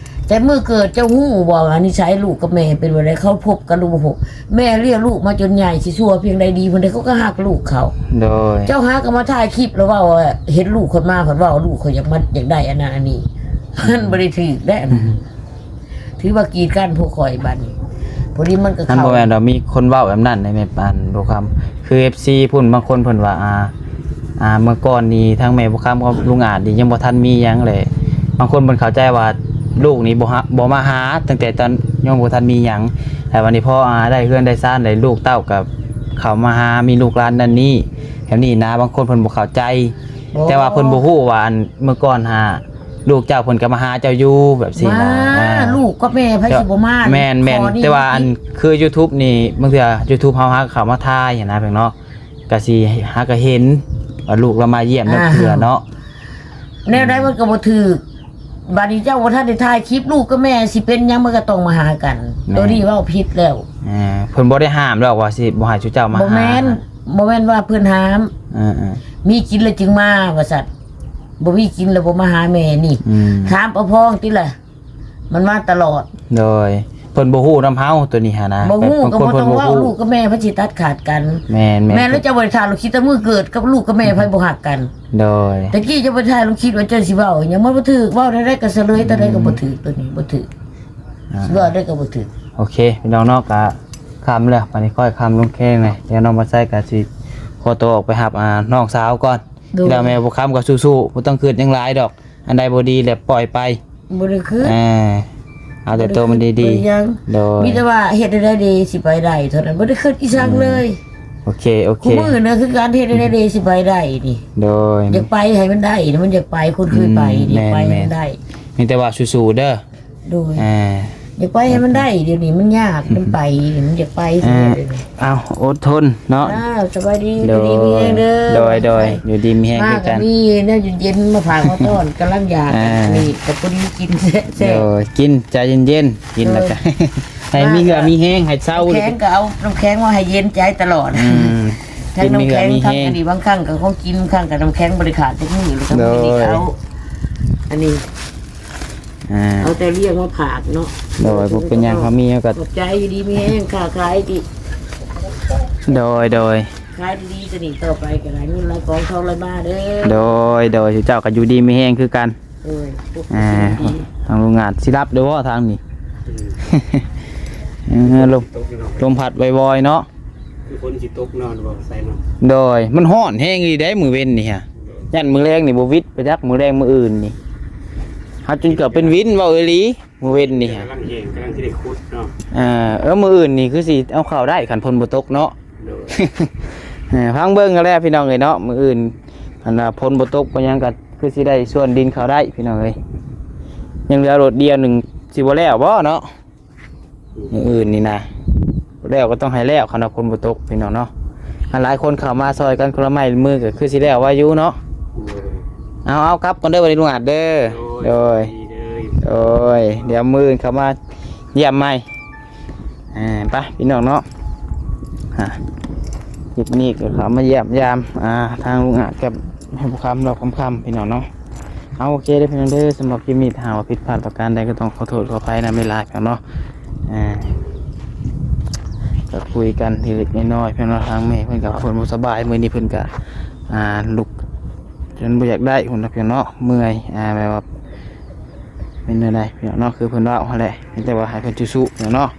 ແຕ່ມື້ເກີດເຈົ້າຮູ້ບໍ່ວ່ານິໄສລູກກັບແມ່ເປັນແບບໃດ? ເຂົາພົບກັນຫຼືບໍ່ພົບ? ແມ່ລ້ຽງລູກມາຈົນໃຫຍ່ ຊິຊົ່ວພຽງໃດດີພຽງໃດ ເຂົາກໍຮັກລູກເຂົາ. ໂດຍ. ເຈົ້າຫາກໍມາຖ່າຍຄລິບແລ້ວເວົ້າວ່າ ເຫັນລູກຂ້ອຍມາ ເພິ່ນເວົ້າລູກຂ້ອຍຢາກມາ ຢາກໄດ້ອັນນັ້ນອັນນີ້ ມັນບໍ່ໄດ້ຖືກເດ້. ອືມ. ຖືວ່າກີດກັນພວກຂ້ອຍບັດນີ້ ພໍດີມັນກໍ ມັນ ເຂົ້າ ບໍ່ແມ່ນດອກ ມີຄົນເວົ້າແບບນັ້ນໃນແມ່ປານບໍ່ຄຳ ຄືເອັຟຊີພຸ້ນ ບາງຄົນເພິ່ນວ່າ ອ່າ ອ່າ ເມື່ອກ່ອນນີ້ທາງແມ່ບໍ່ຄຳກັບລຸງອາດນີ້ຍັງບໍ່ທັນມີຫຍັງແຫຼະ ບາງຄົນເພິ່ນເຂົ້າໃຈວ່າລູກນີ້ບໍ່ຫາ ບໍ່ມາຫາຕັ້ງແຕ່ຕອນຍັງບໍ່ທັນມີຫຍັງ ແຕ່ບັດນີ້ພໍ ອ່າ ໄດ້ເຮືອນໄດ້ຊານ ໄດ້ລູກເຕົ້າກໍເຂົ້າມາຫາ ມີລູກຫຼານນັ້ນນີ້ ແບບນີ້ນະ ບາງຄົນເພິ່ນບໍ່ເຂົ້າໃຈ. ບໍ່ ແຕ່ວ່າເພິ່ນບໍ່ຮູ້ວ່າ ອັນ ເມື່ອກ່ອນຫາ ລູກເຈົ້າເພິ່ນກໍມາຫາເຈົ້າຢູ່ ແບບຊີ້ນະ ມາ ອ່າ ລູກກັບແມ່ໃຜຊິບໍ່ມາ? ແມ່ນໆ ແຕ່ວ່າອັນຄືຢູທູບນີ້ ບາງເທື່ອຢູທູບເຮົາຫາກໍເຂົ້າມາຖ່າຍຫັ້ນນະ ເພິ່ນເນາະ ກໍຊິຫາກໍເຫັນວ່າລູກລາວມາຢ້ຽມ ອ່າ ເທື່ອເນາະ ແນວໃດມັນກໍບໍ່ຖືກ. ບັດນີ້ເຈົ້າບໍ່ທັນໄດ້ຖ່າຍຄລິບ ລູກກັບແມ່ຊິເປັນຫຍັງ ມັນກໍຕ້ອງມາຫາກັນ. ແມ່ນ ໂຕນີ້ເວົ້າຜິດແລ້ວ. ອ່າ ເພິ່ນບໍ່ໄດ້ຫ້າມດອກວ່າຊິບໍ່ໃຫ້ຊຸມເຈົ້າມາຫາ ບໍ່ແມ່ນ ບໍ່ແມ່ນວ່າເພິ່ນຫ້າມ ເອີໆ ມີກິນແລ້ວຈຶ່ງມາວ່າຊັ້ນ ບໍ່ມີກິນແລ້ວບໍ່ມາຫາແມ່ນີ້. ອືມ ຖາມປະພອງຕິລະ ມັນມາຕະຫຼອດ. ໂດຍ. ເພິ່ນບໍ່ຮູ້ນຳເຮົາໂຕນີ້ຫັ້ນນະ ບໍ່ຮູ້ ແບບບາງຄົນເພິ່ນບໍ່ຮູ້ ກໍບໍ່ຕ້ອງເວົ້າ ລູກກັບແມ່ເພິ່ນຊິຕັດຂາດກັນ. ແມ່ນໆ ແມ່ນແລ້ວ ເຈົ້າບໍ່ໄດ້ຖ່າຍລົງຄລິບແຕ່ມື້ເກີດ ກັບລູກກັບແມ່ໃຜບໍ່ຮັກກັນ? ໂດຍ. ແຕ່ກີ້ເຈົ້າໄປຖ່າຍລົງຄລິບວ່າເຈົ້າຊິເວົ້າຫຍັງ ມັນບໍ່ຖືກ ເວົ້າແນວໃດກໍສະເລີຍ ໂຕໃດກໍບໍ່ຖືກ ໂຕນີ້ບໍ່ຖືກ ອ່າ ຊິເວົ້າແນວໃດກໍບໍ່ຖືກ. ໂອເຄ ພີ່ນ້ອງເນາະ ກະຄ່ຳແລ້ວ ບາດນີ້ຄ່ອຍຄ່ຳລົງແຂງແຫຼະ ດຽວນ້ອງບາໄຊກະຊິຂໍຕົວອອກໄປຮັບ ອ່າ ນ້ອງສາວກ່ອນ. ໂດຍ. ແລ້ວແມ່ບໍ່ຄຳກໍສູ້ໆ ບໍ່ຕ້ອງຄິດຫຍັງຫຼາຍດອກ ອັນໃດບໍ່ດີແລ້ວປ່ອຍໄປ. ບໍ່ໄດ້ຄິດ ອ່າ ເອົາແຕ່ໂຕມັນດີໆ ບໍ່ໄດ້ຄິດຫຍັງ. ໂດຍ. ມີແຕ່ວ່າເຮັດແນວໃດດີຊິໄປໄດ້ເທົ່ານັ້ນ ບໍ່ໄດ້ຄິດອີ່ຫຍັງເລີຍ. ອືມ ໂອເຄ ໂອເຄ ຄູ່ມື້ນີ້ຄືການເຮັດແນວໃດດີຊິໄປໄດ້ນີ້. ໂດຍ. ຢາກໄປໃຫ້ມັນໄດ້ ມັນຢາກໄປ ຄົນເຄີຍໄປນີ້ ອືມ ໄປໃຫ້ມັນໄດ້ ແມ່ນໆ ມີແຕ່ວ່າສູ້ໆເດີ. ໂດຍ. ອ່າ ຢາກໄປໃຫ້ມັນໄດ້ ດຽວນີ້ມັນຍາກ ມັນໄປ ມັນຢາກໄປ ອ່າ ດຽວນີ້ ເອົາ ອົດທົນເນາະ. ອ້າວ ສະບາຍດີ ໂດຍ ຢູ່ດີມີແຮງເດີ. ໂດຍໆ ຢູ່ດີມີແຮງຄືກັນ ມີແນວເຢັນໆມາຝາກມາຕ້ອນ ກຳລັງຢາກ ອ່າ ອັນນີ້ກໍພໍດີກິນແຊບໆ. ໂດຍ. ກິນໃຈເຢັນໆ ກິນແລ້ວກໍ ໂດຍ ໃຫ້ມີເຫື່ອມີແຮງ ໃຫ້ເຊົາ ນ້ຳແຂງກໍເອົານ້ຳແຂງມາໃຫ້ເຢັນໃຈຕະຫຼອດ. ອືມ ທັງນ້ຳແຂງ ກິນມີເຫື່ອມີແຮງ ທັງອັນນີ້ ບາງຄັ້ງກໍຂອງກິນ ບາງຄັ້ງກໍນ້ຳແຂງບໍ່ໄດ້ຂາດຈັກມື້ ແລ້ວກໍ ໂດຍ ມີແຕ່ເອົາ ອັນນີ້ ອ່າ ເອົາແຕ່ລ້ຽງມາຝາກເນາະ. ໂດຍ. ບໍ່ເປັນຫຍັງ ເຮົາມີເຮົາກໍຂອບໃຈ ຢູ່ດີມີແຮງ ຄ້າຂາຍດີ. ໂດຍໆ ຂາຍດີໆ ຕົວນີ້ຕໍ່ໄປກໍໄດ້ເງິນຫຼາຍກອງທອງຫຼາຍມາເດີ. ໂດຍໆ ເຈົ້າກໍຢູ່ດີມີແຮງຄືກັນ. ໂດຍ. ອ່າ ທາງໂຮງງານຊິລັບເດີບໍ່ທາງນີ້? ອືມ ເອີ ລົມ ຕົກຢູ່ເນາະ ລົມພັດວອຍໆເນາະ ຄືຝົນຊິຕົກເນາະ ບໍ່ໃສ່ເນາະ. ໂດຍ. ມັນຮ້ອນແຮງອີ່ຫຼີເດ້ມື້ເວັນນີ້ຮະ ຢ້ານມື້ແລງນີ້ບໍ່ຫວິດໄປຈັກ ມື້ແລງມື້ອື່ນນີ້ ຫາຈົນເກືອບເປັນວິນ ເວົ້າອີ່ຫຼີ ມື້ເວັນນີ້ຮະ. ກຳລັງແຫ້ງ ກຳລັງຊິໄດ້ຂຸດເນາະ. ເອີ ເອີ ມື້ອື່ນນີ້ຄືຊິເອົາເຂົ້າໄດ້ ຄັນຝົນບໍ່ຕົກເນາະ. ໂດຍ. ເອີ ຟັງເບິ່ງກັນແຫຼະພີ່ນ້ອງເອີຍເນາະ ມື້ອື່ນ ຄັນວ່າຝົນບໍ່ຕົກບໍ່ຫຍັງກໍຄືຊິໄດ້ສວນດິນເຂົ້າໄດ້ພີ່ນ້ອງເອີຍ. ຍັງເຫຼືອລົດດຽວໜຶ່ງ ຊິບໍ່ແລ້ວບໍ່ເນາະ? ມື້ອື່ນນີ້ນະ ແລ້ວກໍຕ້ອງໃຫ້ແລ້ວ ຄັນວ່າຝົນບໍ່ຕົກພີ່ນ້ອງເນາະ. ອັນຫຼາຍຄົນເຂົ້າມາຊ່ອຍກັນຄົນລະໄມ້ລະມື ກໍຄືຊິແລ້ວໄວຢູ່ເນາະ. ໂດຍ. ເອົາ ເອົາ ກັບກ່ອນເດີ ບັດນີ້ລຸງອາດເດີ. ໂດຍ. ໂດຍ. ໂດຍ. ດຽວມື້ອື່ນເຂົ້າມາຢ້ຽມໃໝ່. ອ່າ ໄປພີ່ນ້ອງເນາະ ອ່າ ຄລິບນີ້ກໍເຂົ້າມາຢ້ຽມຢາມ ອ່າ ທາງລຸງອາດກັບແມ່ຜູ້ຄຳລອບຄ່ຳໆ ພີ່ນ້ອງເນາະ. ເອົາ ໂອເຄເດີພີ່ນ້ອງເດີ ສຳລັບຄລິບນີ້ ຖ້າຫາກວ່າຜິດພາດປະການໃດ ກໍຕ້ອງຂໍໂທດຂໍອະໄພນຳຫຼາຍໆ ພີ່ນ້ອງເນາະ. ອ່າ ກໍຄຸຍກັນເລັກໆນ້ອຍໆ ພີ່ນ້ອງເນາະ. ທາງແມ່ເພິ່ນກໍວ່າເພິ່ນບໍ່ສະບາຍ ມື້ນີ້ເພິ່ນກໍ ອ່າ ລຸກຈົນບໍ່ຢາກໄດ້ພຸ້ນນະ ພີ່ນ້ອງເນາະ ເມື່ອຍ ອ່າ ແບບວ່າ ເປັນແນວໃດພີ່ນ້ອງເນາະ ຄືເພິ່ນເວົ້າຫັ້ນແຫຼະ ມີແຕ່ວ່າໃຫ້ເພິ່ນສູ້ໆເນາະ.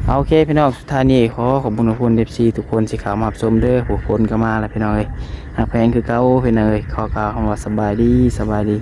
ເອົາ ໂອເຄພີ່ນ້ອງ ສຸດທ້າຍນີ້ຂໍຂອບຄຸນຂອບຄຸນເອັຟຊີທຸກຄົນທີ່ເຂົ້າມາຮັບຊົມເດີ ຜູ້ຄົນກໍມາແລ້ວພີ່ນ້ອງເອີຍ ຮັກແພງຄືເກົ່າພີ່ນ້ອງເອີຍ. ຂໍກ່າວຄຳວ່າສະບາຍດີ ສະບາຍດີ.